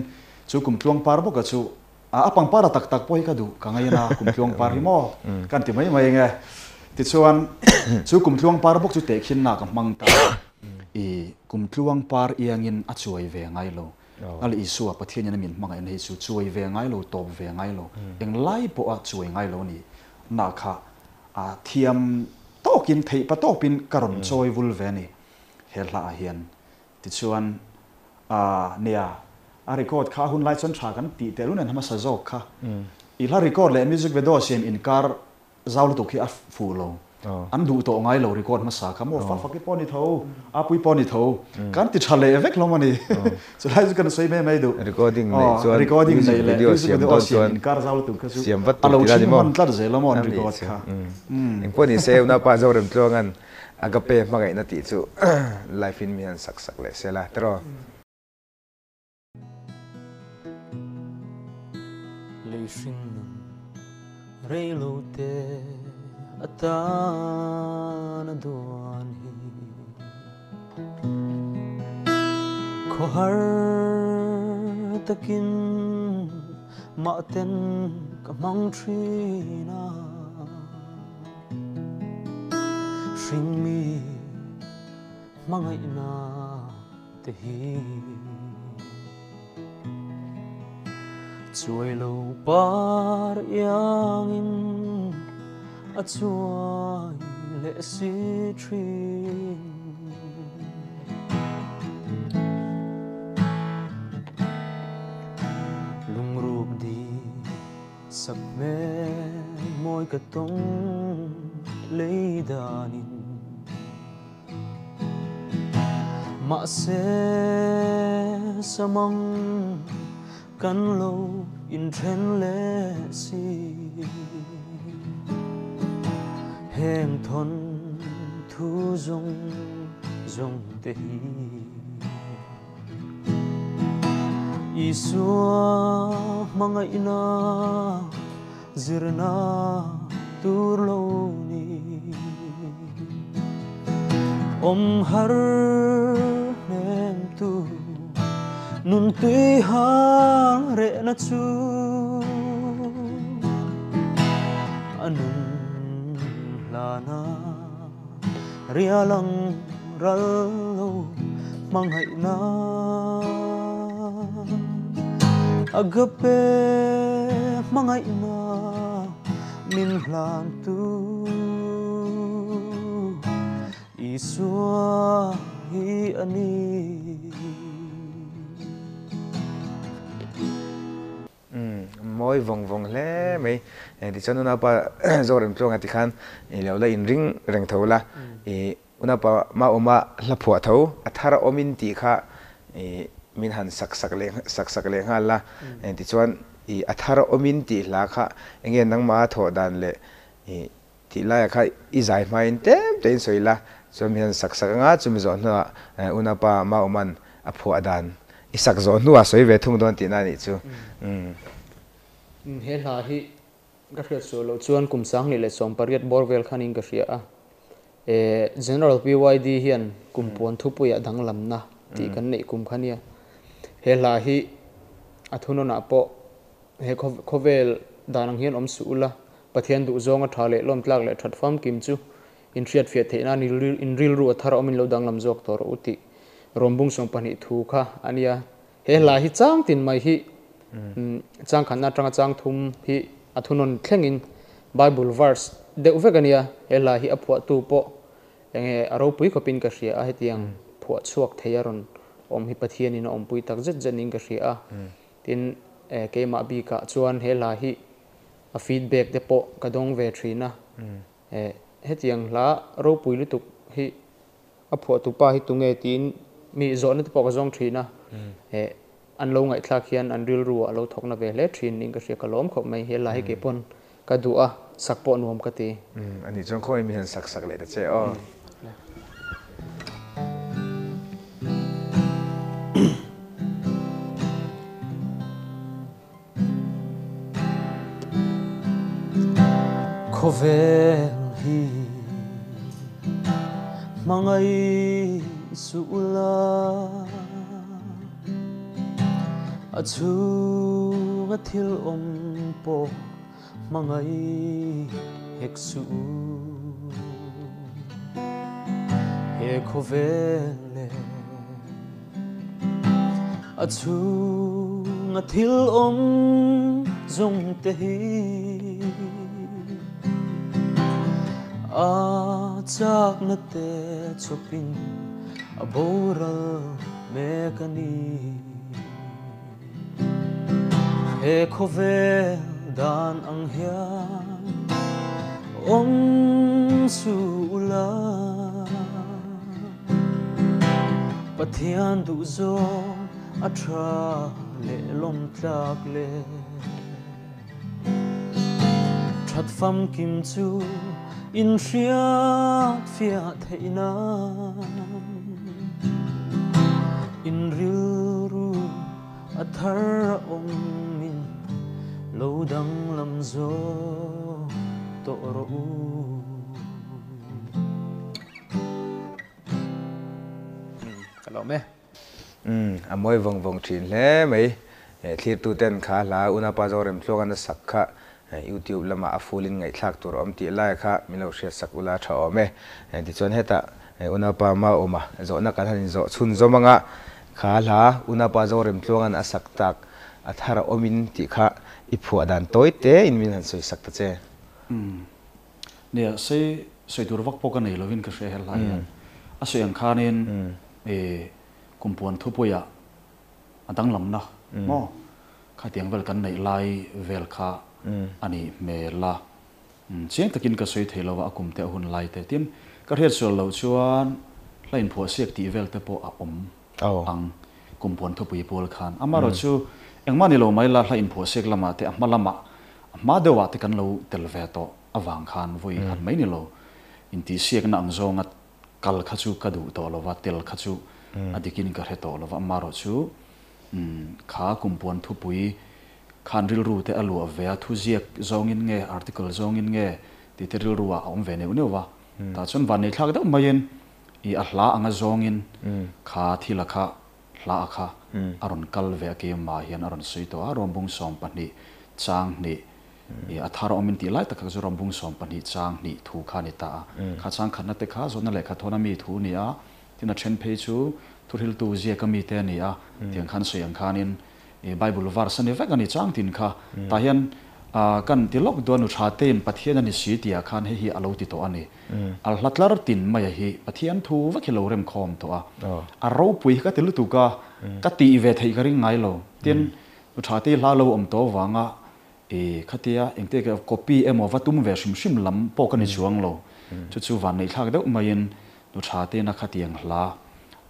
chu kum tluang par bawka chu a pangpar a tak tak pawh hi ka duh ka ngaina kum tluang par hi maw kan ti mai mai enge tichuan chu kum tluang par bawk chu tehkhin na ka hmang ta i kum tluang par iangin a chuai ve ngai lo Lal Isua Pathian in a min hmangaihna hi chu chuai ve ngai lo tawp ve ngai lo englai pawha chuai ngai lo a ni na kha a thiam tawkin theih pa tawpin ka rawn chawi vul ve a ni he hlaah hian. Tichuan aah nia a record kha a hun lai chuan tha kan tih teh lunin hmasa zawk kha i hla record leh music video siam inkar Zau lutuk hi a fuh lo. An duh tawh ngai lo record hmasa kha maw fak fak hi pawh a ni tho, a pui pawh a ni tho. Kan ti tha leh vek hlawm a ni. Chulai chu kan sawi mai mai duh. Recording neih chuan recording neih leh music video siam inkar zau lutuk kha chu a lo chhing hman tlat zel a maw an record kha. Engpawh ni se unaupa Zoremtluanga'n Agape hmangaihna tih chu live in mi han sak sak leh sela tiraw. Lei hringnun reilo te atan a duan hi Khawhar takin mahten ka hmang thin a Hringmi hmangaihna te hi Chuai lo par iangin a chuai leh si thin. Lungruk di sak hmel mawi ka tawng lei danin. Mahse samang kan lo inthen leh si. Heng thawn thu zawng zawng te hi Isua hmangaihna Zirna tur lo ni. Awm har hnem tu nun tui hang rehna chu a nun hlana rialang ral lo hmangaihna Agape hmangaihna min hlan tu Isua hi a ni. Umm mawi vawng vawng hle mai. Tichuan unaupa Zoremtluanga tikhan i lo la inring reng tho la i unaupa Maawma hla phuah tho a thar awmin tih kha i min han sak sak leh sak sak leh nghal la. Tichuan i a thar awmin tih hla kha enge nangmah a thawh dan leh i tih laiah kha i zai hmain tlem tein sawi la, chuan min han sak sak anga chumi zawh hnuah unaupa Maawman a phuah dan i sak zawh hnuah sawi ve thung dawn tihna a nih chu. Umm. He hla hi ka hriat sual loh chuan kum 2018 bawr vel khanin ka hria a. E General PYD hian kum puan thupuiah danglamna tih kan neih kum kha nia. He hla hi a thunawnah pawh he khawvel dan ang hian awm suh ula, Pathian duhzawng a tha leh lawmtlak leh that famkim chu inhriatfiah theih nan in rilru a thar awmin lo danglam zawk tawh rawh u tih Rawmbung 12 thu kha a nia. He hla hi chang tin mai hi chang khatna atanga chang thum hi a thunawn thlengin Bible verse deuh vek a nia. He hla hi a phuahtu pawh enge a ropui khawpin ka hria a, hetiang phuah chhuak thei a rawn awm hi Pathianin a awmpui tak zet zetin ka hria a. Tin, keimah bikah chuan he hla hi a feedback te pawh ka dawng ve thin a. Hetiang hla ropui lutuk hi a phuahtu pa hi tunge tiin mi zawhna te pawh ka zawng thin a, an lo ngaihthlak hian an rilru ah a lo thawkna ve hle thin niin ka hria, ka lawm khawp mai. He hla hi kei pawn ka duh a, sak pawh nuam ka ti. Anih chuan khawi mi han sak sak leh ta che aw. Khawvel hi hmangaih suh ula, a chhunga thil awm pawh hmangaih hek suh u. He khawvel leh a chhunga thil awm zawng te hi a chakna te chawpin a boral mek a ni. He khawvel dan ang hian awm suh ula, Pathian duh zawng a tha leh lawm tlak le. That famkim chu in hriat fiah theih nan in rilru a thar a awmin lo danglam zawk tawh rawh u. Ka lawm e. Umm a mawi vawng vawng thin hle mai. Thlirtu ten kha hla Unapa Zorem Tluangan a sak kha YouTube lamah a full in ngaihthlak tur a awm tih lai kha min lo hriat sak ula tha awm e. Tichuan hetah Unapa Mauma zawhna kan han inzawh chhun zawm anga kha hla Unapa Zorem Tluangan a sak tak a thar a awm in tih kha i phuah dan tawi te in min han sawi sak ta che. Umm nia sei sawi tur vak pawh ka nei lovin ka hria helai hian a sawi ang khanin i kumpuan thupuiah a danglamna maw khatiang vel kan neih lai vel kha a nih hmel a, chiang takin ka sawi thei lo a, a kum te a hun lai te tin ka hriat sual loh chuan hla inphuah siak tih vel te pawh a awm ang kumpuan thupui pawl khan. Amaherawhchu engmah ni lo mai la hla inphuah siak lamah te a hma lamah a hma deuhah te kan lo tel ve tawh avang khan vawi khat mai ni lo intihsiakna ang zawnga Kal kha chu ka duh tawh lova, tel kha chu a dikin ka hre tawh lova, amaherawhchu kha kumpuan thupui khan rilru te a luah ve a, thuziak zawngin nge, article zawngin nge tih te rilru ah a awm ve neuh neuh va, tah chuan vanneihthlak deuh maiin i a hla anga zawngin kha thila kha hla a kha a rawn kal ve a, keimah hian a rawn sawi tawh a, Rawmbung 12 chang hnih I a thar awm in tih lai tak kha chu Rawmbung 12 chang hnih thu kha a ni ta a. Kha chang khatna te kha zawhna lehkha thawn a mi thu a ni a, tin a then phei chu thuhriltu ziak a mi te a ni a, tiang khan sawi ang khanin i Bible verse a ni vek a ni chang tin kha. Tah hian kan ti lawk duh a nu tha tein Pathian a ni si tih ah khan hei hi a lo ti tawh a ni. A hla tlar tin mai a hi Pathian thu vek hi lo remkhawm tawh a. A ropui hi ka ti lutuk a, ka tih ve theih ka ring ngai lo. Tin, nu tha te hla lo awm tawh avanga I khatia engte ka copy emaw va tum ve hrim hrim lam pawh ka ni chuang lo. Chu chu vanneihthlak deuh maiin nu tha tena khatiang hla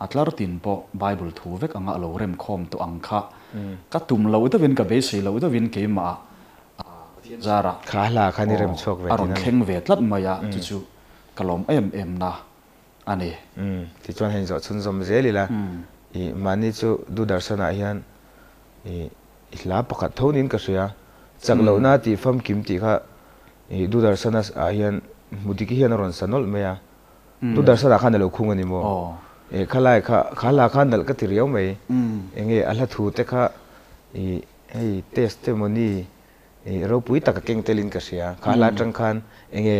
a tlar tin pawh Bible thu vek anga a lo rem khawm tawh ang kha ka tum loh deuhin ka beisei loh deuhin keimah ah Pathian zarah Kha hla kha ni rem chhuak ve a rawn thleng ve tlat mai a, chu chu ka lawm em em na a ni. Tichuan hei zawh chhunzawm zel ila i mahni chu Doordarshan ah hian i I hla pakhat tho niin ka hria. Chak lohna tih famkim tih kha i Doordarshan ah hian Mudiki hian a rawn sa nawlh mai a. Doordarshan ah khan a lo khung a ni maw? E khalai kha kha hla kha nalh ka ti riau mai. Enge a hla thu te kha i hei testimony i ropui tak a keng telin ka hria. Kha hla atang khan enge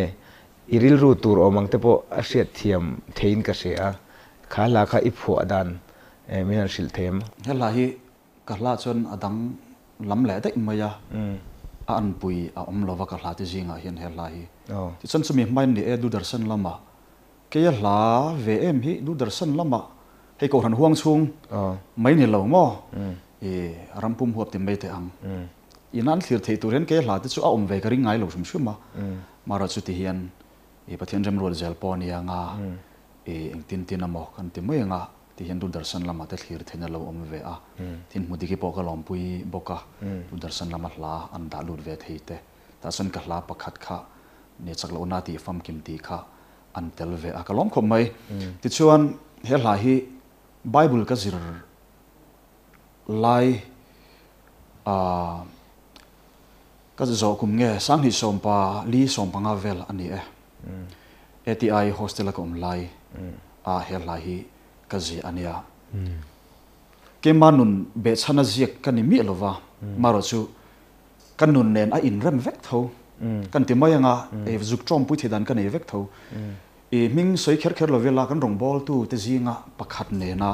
i rilru tur awm ang te pawh a hriat thiam theiin ka hria. Kha hla kha i phuah dan min han hrilh thei em? He hla hi Ka hla chuan a dang lam leh daih mai a, a anpui a awm lova ka hla te zingah hian he hla hi. Tichuan chumi hmain ni e Doordarshan lamah kei a hla ve em hi Doordarshan lamah hei Kohhran huang chhung mai ni lo maw i rampum huap ti mai teh ang. Ina an thlir theih tur hian ke hla te chu a awm ve ka ring ngai lo hrim hrim a. Mara chuti hian i Pathian remruat zel pawh a nia anga i engtin tin emaw kan ti mai anga ti hian Doordarshan lamah te thlir theihna lo awm ve a. Tin hmudiki pawh ka lawmpui bawk a, Doordarshan lama hla an dah lut ve thei te. Tah chuan ka hla pakhat kha ni chak lohna tih famkim tih kha an tel ve a, ka lawm khawp mai. Tichuan he hla hi Bible ka zir lai ah ka zawh kum nge sanghnih sawmpa li sawmpanga vel a ni e. ATI hostel a ka awm lai ah he hla hi ka ziah a nia. Keimah nun behchhana ziak ka ni miah lova, marawh chu ka nun nen a inrem vek tho. Kan ti mai anga zuk tawmpui thei dan ka nei vek tho. I hming sawi kher kher lo vela kan rawngbawltu te zinga pakhat nena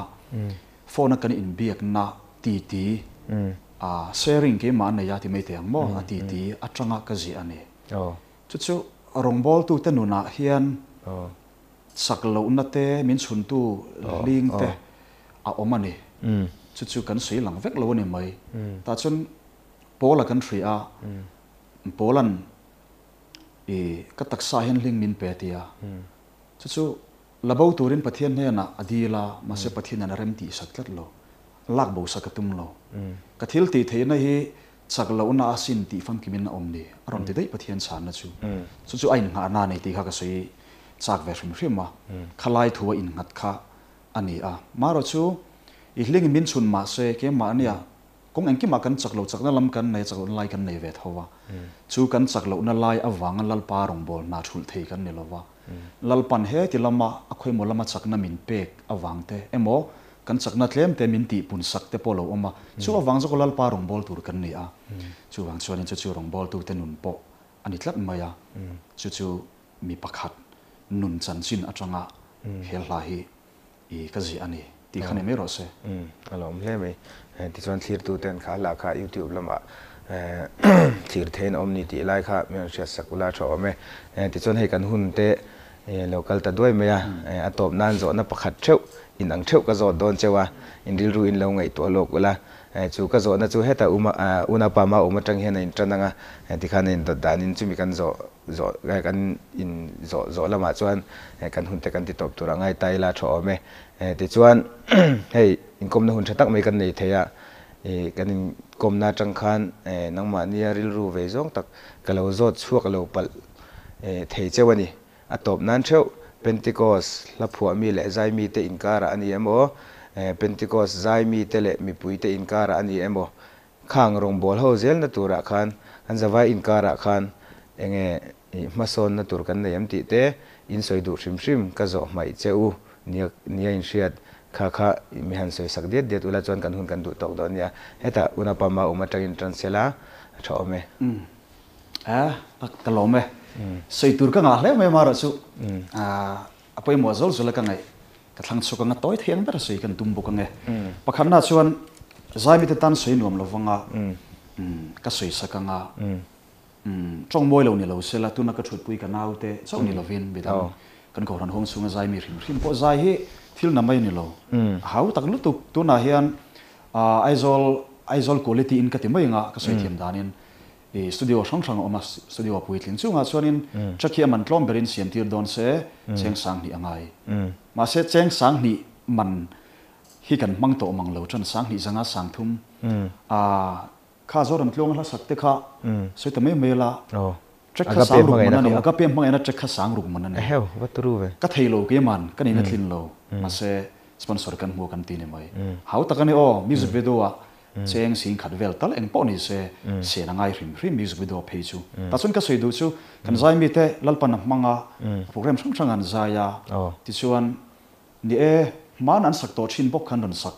phone a kan inbiakna titi a sharing keimah a nei a ti mai teh ang maw a titi atanga ka ziah a ni. Chu chu rawngbawltu te nunah hian chak lohna te min chhuntu hling te a awm a ni. Chu chu kan sawi lang vek lo a ni mai. Tah chuan Paula kan hria a, Paula'n i ka taksa hian hling min pe tia. Chu chu la bo turin Pathian hnenah a dil a, mahse Pathianin a rem tih sak tlat lo. Lak bo sak a tum lo. Ka thil tih theihna hi chak lohna a sin tih famkimin a awm ni, a rawn ti daih Pathian chhanna chu. Chu chu a innghahna a nei tih kha ka sawi chak ve hrim hrim a, khalai thu a innghat kha a ni a. Marawh chu i hlingin min chhun mahse keimahnia Kawng engkimah kan chak lo, chakna lam kan nei a, chak lohna lai kan nei ve tho a. Chu kan chak lohna lai avanga Lalpa rawngbâwl hna thulh thei kan ni lo va. Lalpan he ti lama a khawimaw lama chakna min pek avang te emaw, kan chakna tlem te min tihpun sak te pawh lo awm a. Chu avang zawk Lalpa rawngbâwl tur kan ni a. Chuvang chuanin chu chu rawngbâwltute nun pawh a ni tlat mai a. Chu chu mi pakhat nun chanchin atanga he hla hi I ka ziah a ni tih kha ni mai rawh se. Umm a lawm hle mai. Tichuan thlirtu ten kha lah kha youtube lamah thlir theiin a awm ni tih lai kha min rawn hriat sak ula tha awm e. Tichuan hei kan hun te lo kal ta duai mai a, a tawp nan zawhna pakhat theuh in ang theuh ka zawt dawn cheu a, in rilru in lo ngaihtuah lawk ula. Chu ka zawhna chu heta unaupa ma awm atang hian a intan ang a, tikhan a indawt danin chumi kan zawh Zawh kan in zawh zawh lamah chuan kan hun te kan ti tawp tur a ngai ta ila tha awm e. Tichuan hei inkawmna hun tha tak mai kan nei thei a, kan inkawmna atang khan nangmahnia rilru vei zawng tak ka lo zawt chhuak lo palh thei cheu a ni. A tawp nan theuh Pentecost hla phuah mi leh zai mite inkarah a ni emaw, Pentecost zai mite leh mipuite inkarah a ni emaw, Khang rawngbâwl ho zelna turah khan kan zavai inkarah khan enge hmasawnna tur kan nei em tih te in sawi duh hrim hrim ka zawh hmaih che u nia nia in hriat kha kha mi han sawi sak diat diat ula chuan kan hun kan duh tawk dawn nia. Hetah unapa ma awm atangin tan sela a tha awm e. Umm a ka lawm e. Sawi tur ka ngah hle mai amarawh chu a pawimawh zawl zawl a ka ngaih. Ka thlang chhuk anga tawi thei ang ber a sawi kan tum bawk ange. Pakhatna chuan Zaimite tan sawi nuam lo vanga ka sawi sak anga tawng mawi lo ni lo sela tuna ka thutpui ka naute chauh ni lovin midang kan kohhran huang chhunga Zaimi hrim hrim pawh zai hi thil na mai ni lo. A hau tak lutuk tunah hian Aizawl Aizawl quality in ka ti mai anga ka sawi thiam danin I studio hrang hrang a awm a, studio a puitling chungah chuanin track hi a man tlawm berin siam tir dawn se cheng sang hnih a ngai. Mahse cheng sang hnih man hi kan hmang tawh mang lo tan sang hnih zanga sang thum a kha Zoram tluanga hla sak te kha sawi ta mai mai la track kha sang ruk man a ni, agape hmangaihna track kha sang ruk man a ni. Ka thei lo keiman ka nihna tlin lo mahse sponsor kan hmu kan ti ni mai. Hau tak a ni aw music video ah Cheng sing khat vel tal eng pawh ni se, sen a ngai hrim hrim music video phei chu. Tah chuan ka sawi duh chu kan zai mite Lalpan a hmang a, program hrang hrang an zai a, tichuan ni e, hmaan an sak tawh thin bawk khan rawn sak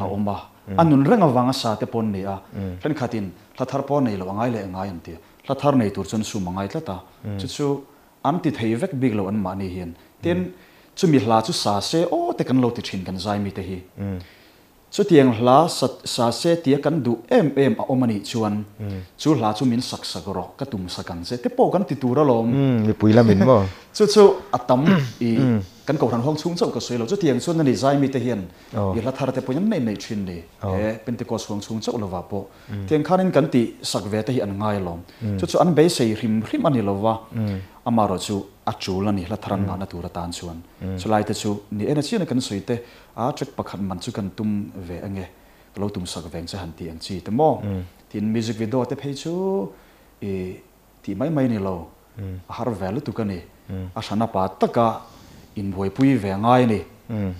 a awm a, a nun reng avanga sa te pawn ni a, thenkhatin hla thar pawh nei loh a ngai leh ngai an ti a, hla thar nei tur chuan sum a ngai tlat a, chu chu an ti thei vek bik lo anmahni hian. Tin, chumi hla chu sa se aw te kan lo ti thin kan zai mite hi. Chutiang hla sa sa se tia kan duh em em a awm a nih chuan chu hla chu min sak sak rawh, ka tum sak ang che te pawh kan ti tur alawm. Mipui lamin maw? Chu chu a tam i Kan kohhran huang chhung chauh ka sawi lo. Chutiang chuan ani zai mite hian i hla thar te pawhin an nei nei thin ni. He Pentecost huang chhung chauh lovah pawh tiang khanin kan tih sak ve te hi an ngai alawm. Chu chu an beisei hrim hrim a ni lova, amaherawhchu a tul a ni hla thar an ngahna tur atan chuan. Chulai te chu ni en a chian a kan sawi te, a track pakhat man chu kan tum ve ange, ka lo tum sak veng che han tih ang chi te maw? Tin music video te phei chu i tih mai mai ni lo, a har ve lutuk a ni. A hran a pa taka inbuaipui ve ngai a ni.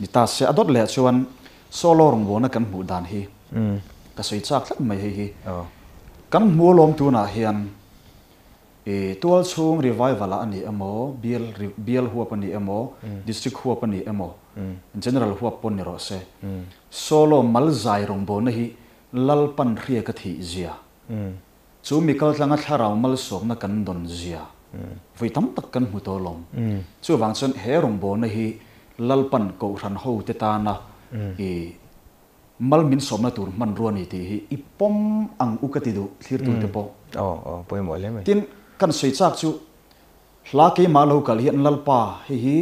Ni ta se a dawt leh chuan solo rawngbawlna kan hmuh dan hi ka sawi chak tlat mai hei hi. Kan hmu alawm tunah hian i tual chhung revival ah a ni emaw, bial bial huap a ni emaw, district huap a ni emaw, general huap pawn ni rawh se, solo malzai rawngbawlna hi Lalpan hria ka thih zia. Chu mi kaltlanga thlarau malsawmna kan dawn zia vawi tam tak kan hmu tawh alawm. Chuvang chuan he rawngbawlna hi Lalpan Kohhran hote tana i mal min sawmna tur hmanrua a ni tih hi i pawm ang u ka ti duh thlirtute pawh. Tin, kan sawi chak chu hla keimah lo kal hian Lalpa hei hi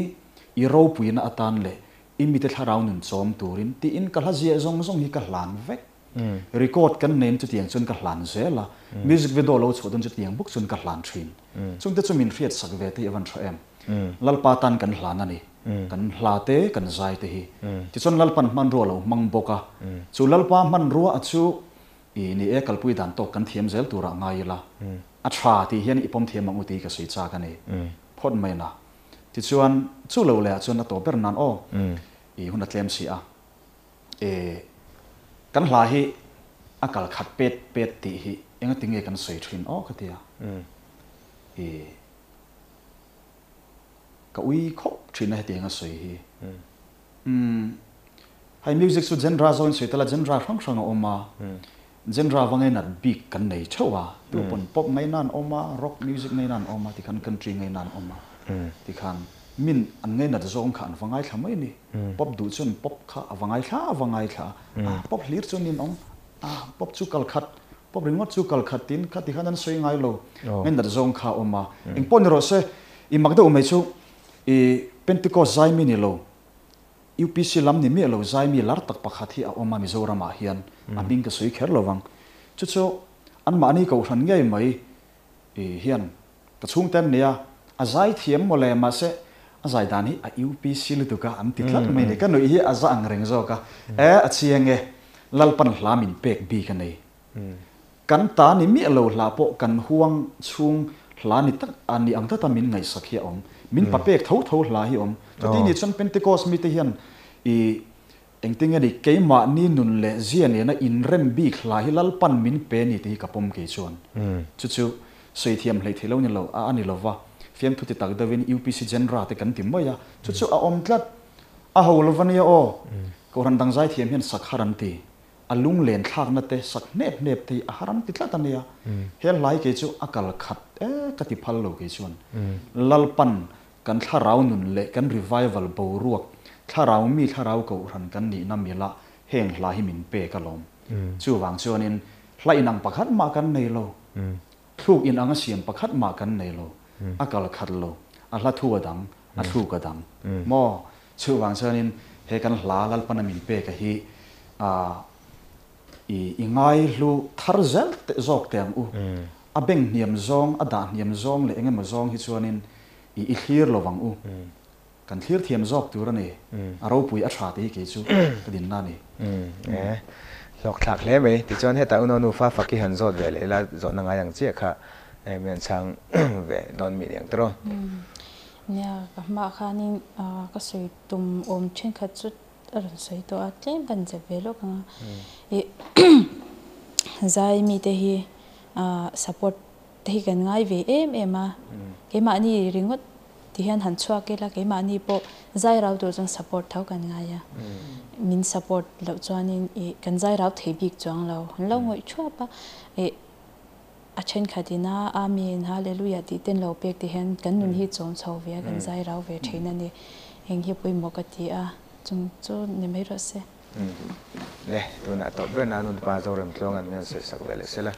i ropuina atan leh i mite thlarau nun chawm turin tiin ka hla ziah zawng zawng hi ka hlan vek. Record kan nein chutiang chuan ka hlan zel a, music video lo chhuah dawn chutiang bawk chuan ka hlan thin. Chungte chu min hriat sak ve te hi a van tha em. Lalpa tan kan hlan a ni, kan hla te kan zai te hi. Tichuan Lalpan hmanrua lo hmang bawk a, chu Lalpa hmanrua a chu i ni e kalpui dan tawk kan thiam zel turah ngai ila, a tha tih hian i pawm thiam ang u tih ka sawi chak a ni. Phawt mai na. Tichuan chu lo leh ah chuan a tawp ber nan aw i hun a tlem si a. E, kan hla hi a kal khat pet pet tih hi engati nge kan sawi thin aw ka ti a. E, ka ui khawp thin a hetiang a sawi hi. Umm, hei music chu genre zawin sawi tala genre hrang hrang a awm a, genre va ngainat bik kan nei theuh a, tu pawn pop ngaina an awm a, rock music ngaina an awm a, tikhan country ngaina an awm a, tikhan min an ngainat zawng kha an va ngaithla mai a ni. Pop duh chuan pop kha a va ngaithla a va ngaithla a, pop hlir chuan in awm a, pop chu kal khat, pop ringawt chu kal khat tiin kha tikhan an sawi ngai lo, ngainat zawng kha a awm a. Engpawh ni rawh se, i mak deuh mai chu i Pentecost zaimi ni lo, UPC lam ni miah lo zaimi lar tak pakhat hi a awm a Mizoram ah hian, a hming ka sawi kher lo vang. Chu chu anmahni kohhran ngei mai hian Ka chhungte an nia, a zai thiam mawle mahse a zai dan hi a UPC lutuk a an ti tlat mai ni. Ka nuih hi a za ang reng zawk a, e a chiang e, Lalpan hla min pek bik a nei. Kan ta ni miah lo hla pawh kan huang chhung hla ni tak a ni ang tata min ngaihsak hi a awm. Min pa pek tho tho hla hi a awm. Chuti ni chuan Pentecost mite hian i Engtin nge ni, keimahni nun leh zia nena inrem bik hla hi Lalpan min pe ni tih hi ka pawm kei chuan. Chu chu sawi thiam hleih theih lo ni lo a a ni lo va, fiamthu ti tak deuhin UPC genre te kan ti mai a, chu chu a awm tlat. A ho lo va nia aw. Kohhran dang zaithiam hian sak har an ti. A lunglen thlakna te sak hnep hnep te hi a har an ti tlat a nia. He hla hi kei chu a kal khat e ka ti phal lo kei chuan. Lalpan Kan thlarau nun leh kan revival boruak, thlarau mi thlarau kohhran kan nihna milah heng hla hi min pek alawm. Chuvang chuanin hla inang pakhat mah kan nei lo, thluk inang a siam pakhat mah kan nei lo, a kal khat lo, a hla thu a dang, a thluk a dang. Maw? Chuvang chuanin he kan hla Lalpana min peka hi i i ngaihlu thar zel zawk teh ang u. A beng hniam zawng, a dah hniam zawng leh engemaw zawng hi chuanin i i thlir lo vang u. Kan thlir thiam zawk tur a ni. A ropui a tha tih hi kei chu ka dinna a ni. E, hlawk thlak hle mai. Tichuan hetah u Nonu fa fak hi han zawt ve leh ila, zawhna ngai ang chiah kha mi an chhang ve dawn mi niang tawh. Nia, ka hmaah khanin ka sawi tum awm thenkhat chu a rawn sawi tawh a, tlem kan zep ve lawk ang a. I zai mite hi support te hi kan ngai ve em em a, keimahni ringawt ti hian han chhuak ila keimahni pawh zai rau tur chuan support tho kan ngai a, min support loh chuanin ih kan zai rau thei bik chuang lo, an lo ngawih thuap a, ih a thenkhat ina Amen, Hallelujah tih ten lo pek te hian kan nun hi chawm chho ve a, kan zai rau ve thin a ni, eng hi pawimawh ka ti a, chung chu ni mai rawh se. Le, tunah tawp ber na nun pa Zorem Tluanga'n min rawn sawi sak ve leh sela.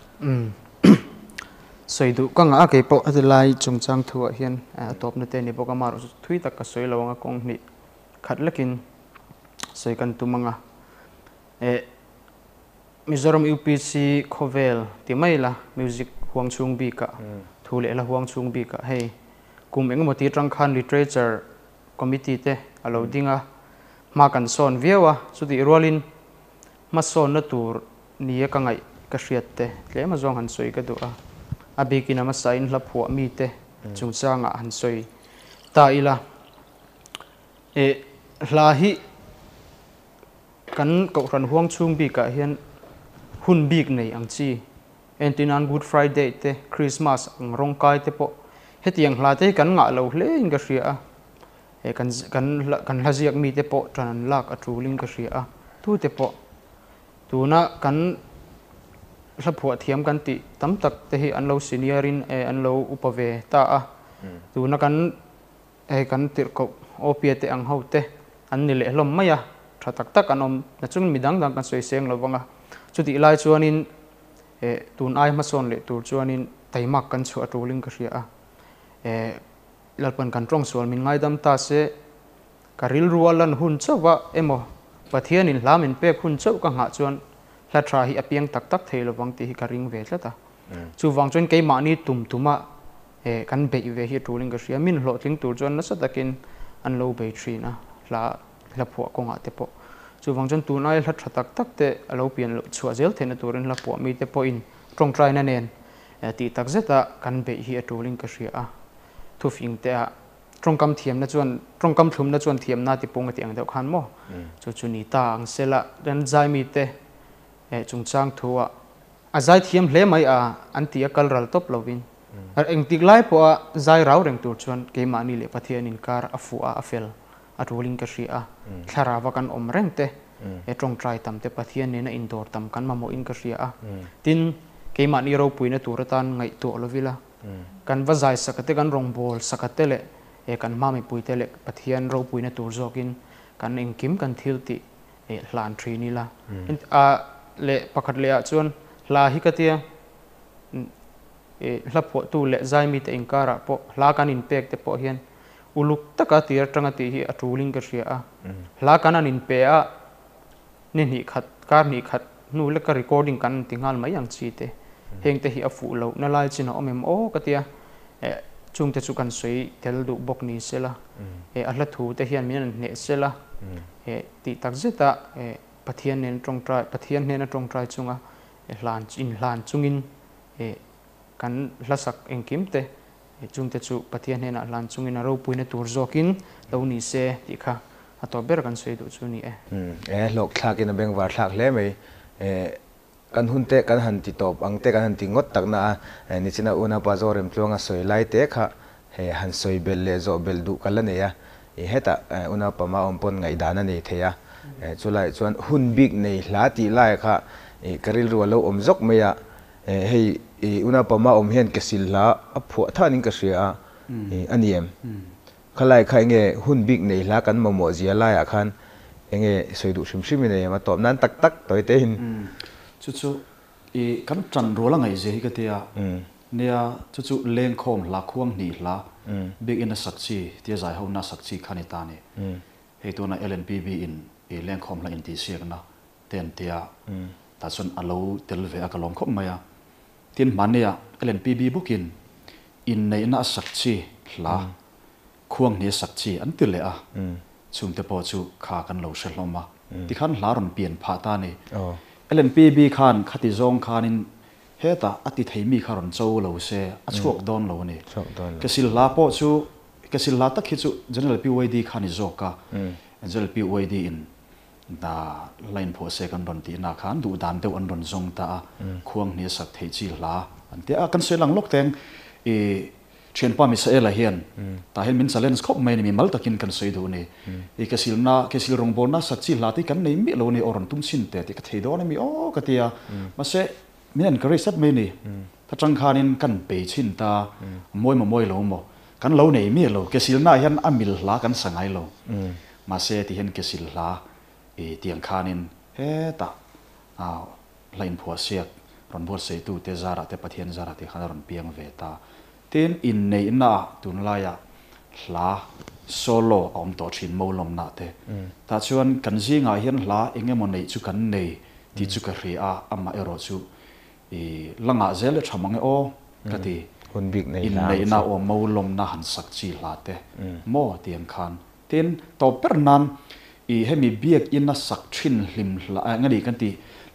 Sawi duh ka ngah a kei pawh a ti lai chungchang thuah hian a tawpna te a ni bawk a, amaherawhchu thui tak ka sawi lo ang a kawng hnih. khat lekin sawi kan tum anga. Eh Mizoram UPC khawvel ti mai la music huang chhung bikah thu leh hla huang chhung bikah hei kum engemaw ti atang khan literature committee te a lo ding a, hma kan sawn viau a, chutih rualin hmasawnna tur nia ka ngaih ka hriat te tlem azawng han sawi ka duh a, a bikin a hmasain hla phuah mite chungchangah han sawi ta ila. Eh hla hi Kan Kohhran huang chhung bikah hian hun bik nei ang chi, entirnan Good Friday te, Christmas ang rawng kai te pawh hetiang hla te hi kan ngah lo hle in ka hria a, he kan kan kan hla ziak mi te pawh tan an lak a tul in ka hria a, tu te pawh tuna kan hla phuah thiam kan tih tam tak te hi an lo senior in an lo upa ve ta a, tuna kan Hei kan tirhkoh Awpia te ang ho te an ni leh hlawm mai a, tha tak tak an awm na chungin mi dang dang kan sawi seng lo vang a. Chutih lai chuanin eh tun ai hmasawn leh tur chuanin taimak kan chhuah a tulin ka hria a. Eh Lalpan kan tawng sual min ngaidam ta se, ka rilru a lan hun chauh va emaw Pathianin hla min pek hun chauh ka nghah chuan hla tha hi a piang tak tak thei lo vang tih hi ka ring ve tlat a. Chuvang chuan keimahni tum tuma eh kan beih ve hi a tulin ka hria. Min hlawhtling tur chuan nasa takin an lo bei thin a, hla hla phuah kawngah te pawh. Chuvang chuan tun aia hla tha tak tak te a lo pian loh chhuah zel theihna turin hla phuah mite pawhin tawngtaina nen tih tak zeta kan beih hi a tulin ka hria a. Thufing te ah tawngkam thiamna chuan tawngkam thlumna chuan thiamna ti pung a tih ang deuh khan maw? Chu chu ni ta ang sela kan zai mite eh chungchang thu ah A zai thiam hle mai a, an ti a kal ral tawp lovin. Engtik lai pawha zai rau reng tur chuan keimahni leh Pathian inkar a fuh a, a fel a tulin ka hria a. Thlarava kan awm reng te, he tawngtai tam te Pathian nena indawr tam kan mamawhin ka hria a. Tin, keimahni ropuina tur atan ngaihtuah lovila, kan va zai saka te, kan rawngbâwl saka te leh kan hma mipuite leh Pathian ropuina tur zawkin kan engkim kan thil tih eh hlan thin ila a leh pakhat leh ah chuan hla hi ka tia eh hla phuahtu leh zai mite inkarah pawh hla kan inpek te pawh hian uluk taka tir atanga tih hi a tulin ka hria a hla kan an inpe a ni hnih khat kar hnih khat hnu leka recording kan an ti nghal mai ang chi te heng te hi a fuh loh na lai chin a awm em aw ka tia eh chungte chu kan sawi tel duh bawk ni sela eh a hla thu te hian min an hneh sela eh Tih tak zeta Pathian nen tawngtai, Pathian hnena tawngtai chunga hlan, inhlan chungin kan hlasak engkim te chungte chu Pathian hnenah hlan chungin a ropuina tur zawkin lo ni se tih kha a tawp ber kan sawi duh chu a ni e. E hlawk thlakin a bengvar thlak hle mai. Kan hun te kan han ti tawp ang te kan han ti ngawt tak na a, nichina unaupa Zoremtluanga sawi lai te kha he han sawi belh leh zawh belh duh ka la nei a, i hetah unaupa Maawm pawn ngaihdan a nei thei a, chulaiah chuan hun bik nei hla tih laiah kha ka rilru a lo awm zawk mai a, hei i unaupa Maawm hian ke sil hla a phuah thanin ka hria a, a ni em? Khalai kha enge hun bik nei hla kan mamawh zia laiah khan enge sawi duh hrim hrim i nei em? A tawp nan tak tak tawi te in. Chu chu i kan tan rual a ngaih zia hi ka tia. Nia, chu chu lengkhawm hla khuang hnih hla bik in a sak chi tia zai ho na sak chi kha ni ta ni. Hei tuna LNPB in i lengkhawm hla intihsiakna te an tia tah chuan a lo tel ve a ka lawm khawp mai a. Tin hmania LNPB bawkin inneihna a sak chi hla khuang hnih a sak chi an ti leh a, chungte pawh chu kha kan lo hre hlawm a, tikhan hla rawn pian phah ta a ni. LNPB khan khati zawng khanin hetah a ti thei mi kha rawn cho lo se a chhuak dawn lo a ni. Kesil hla pawh chu Kesil hla tak hi chu General PYD kha ni zawk a, General PYD in Hna line phuah se kan rawn tihna khan duh dan deuh an rawn zawng ta a, khuang hnih a sak theih chi hla an ti a. Kan sawi lang lawk teng i thianpa Misaela hian tah hian min challenge khawp mai a ni, mimal takin kan sawi duh a ni. I ke silna, ke sil rawngbawlna sak chi hla te hi kan nei miah lo a ni, aw rawn tum chhin teh tih ka thei dawn a mi aw ka ti a. Mahse min encourage tlat mai a ni. Ta tang khanin kan bei chhin ta, mawi maw mawi lo maw, kan lo nei miah lo, ke silnaah hian a mil hla kan sa ngai lo. Mahse ti hian ke sil hla i tiang khanin hetah hla inphuah siak rawn buatsaihtu te zarah te Pathian zarah te khan a rawn piang ve ta. Tin, inneihnaah tunlaiah hla Solo a awm tawh thin mo lawmna te. Tah chuan kan zingah hian hla eng emaw neih chu kan nei tih chu ka hria a, amah erawh chu i la ngah zel e tha mang e aw ka ti. Hun bik nei hla ang Inneihna aw mo lawmna han sak chi hla te maw ti ang khan. Tin, tawp ber nan i hemi biakina sak thin hlim hla eng a ni kan ti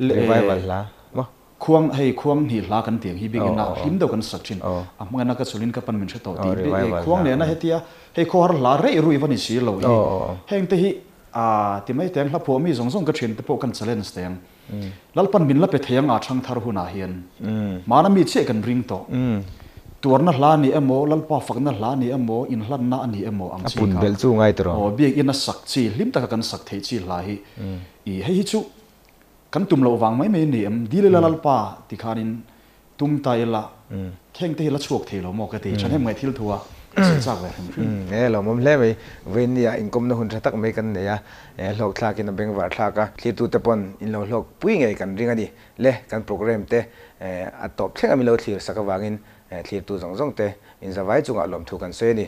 le Revival hla maw? Khuang, hei khuang hnih hla kan tih ang hi biak in a hlim deuh kan sak thin. A hmangaihna ka chulin ka pan min hre tawh tih bi khuang nena hetia hei khawhar hla reih ruih va ni si lo hi. Heng te hi ti mai teng hla phuah mi zawng zawng ka thian te pawh kan challenge teng. Lalpan min la pe thei ang a thang thar hunah hian hmana mi chiah kan ring tawh. Tuarna hla a ni emaw, Lalpa fakna hla a ni emaw, inhlanna a ni emaw ang chi kha. Aw biak in a sak chi, hlim taka kan sak theih chi hla hi i hei hi chu Kan tum loh vang mai mai a ni em? Dil ila Lalpa ti khanin tum ta ila kheng te hi la chhuak thei lo maw ka ti. Thahnem ngaih thil thu a ka sawi chak ve hrim hrim. E lawmawm hle mai. Vawiinnia inkawmna hun tha tak mai kan nei a, hlawk thlakin a bengvar thlak a, thlirtute pawn in lo hlawk pui ngei kan ring a ni. Le kan programme te a tawp thleng a min lo thlir sak avangin thlirtu zawng zawng te inzavai chungah lawmthu kan sawi a ni.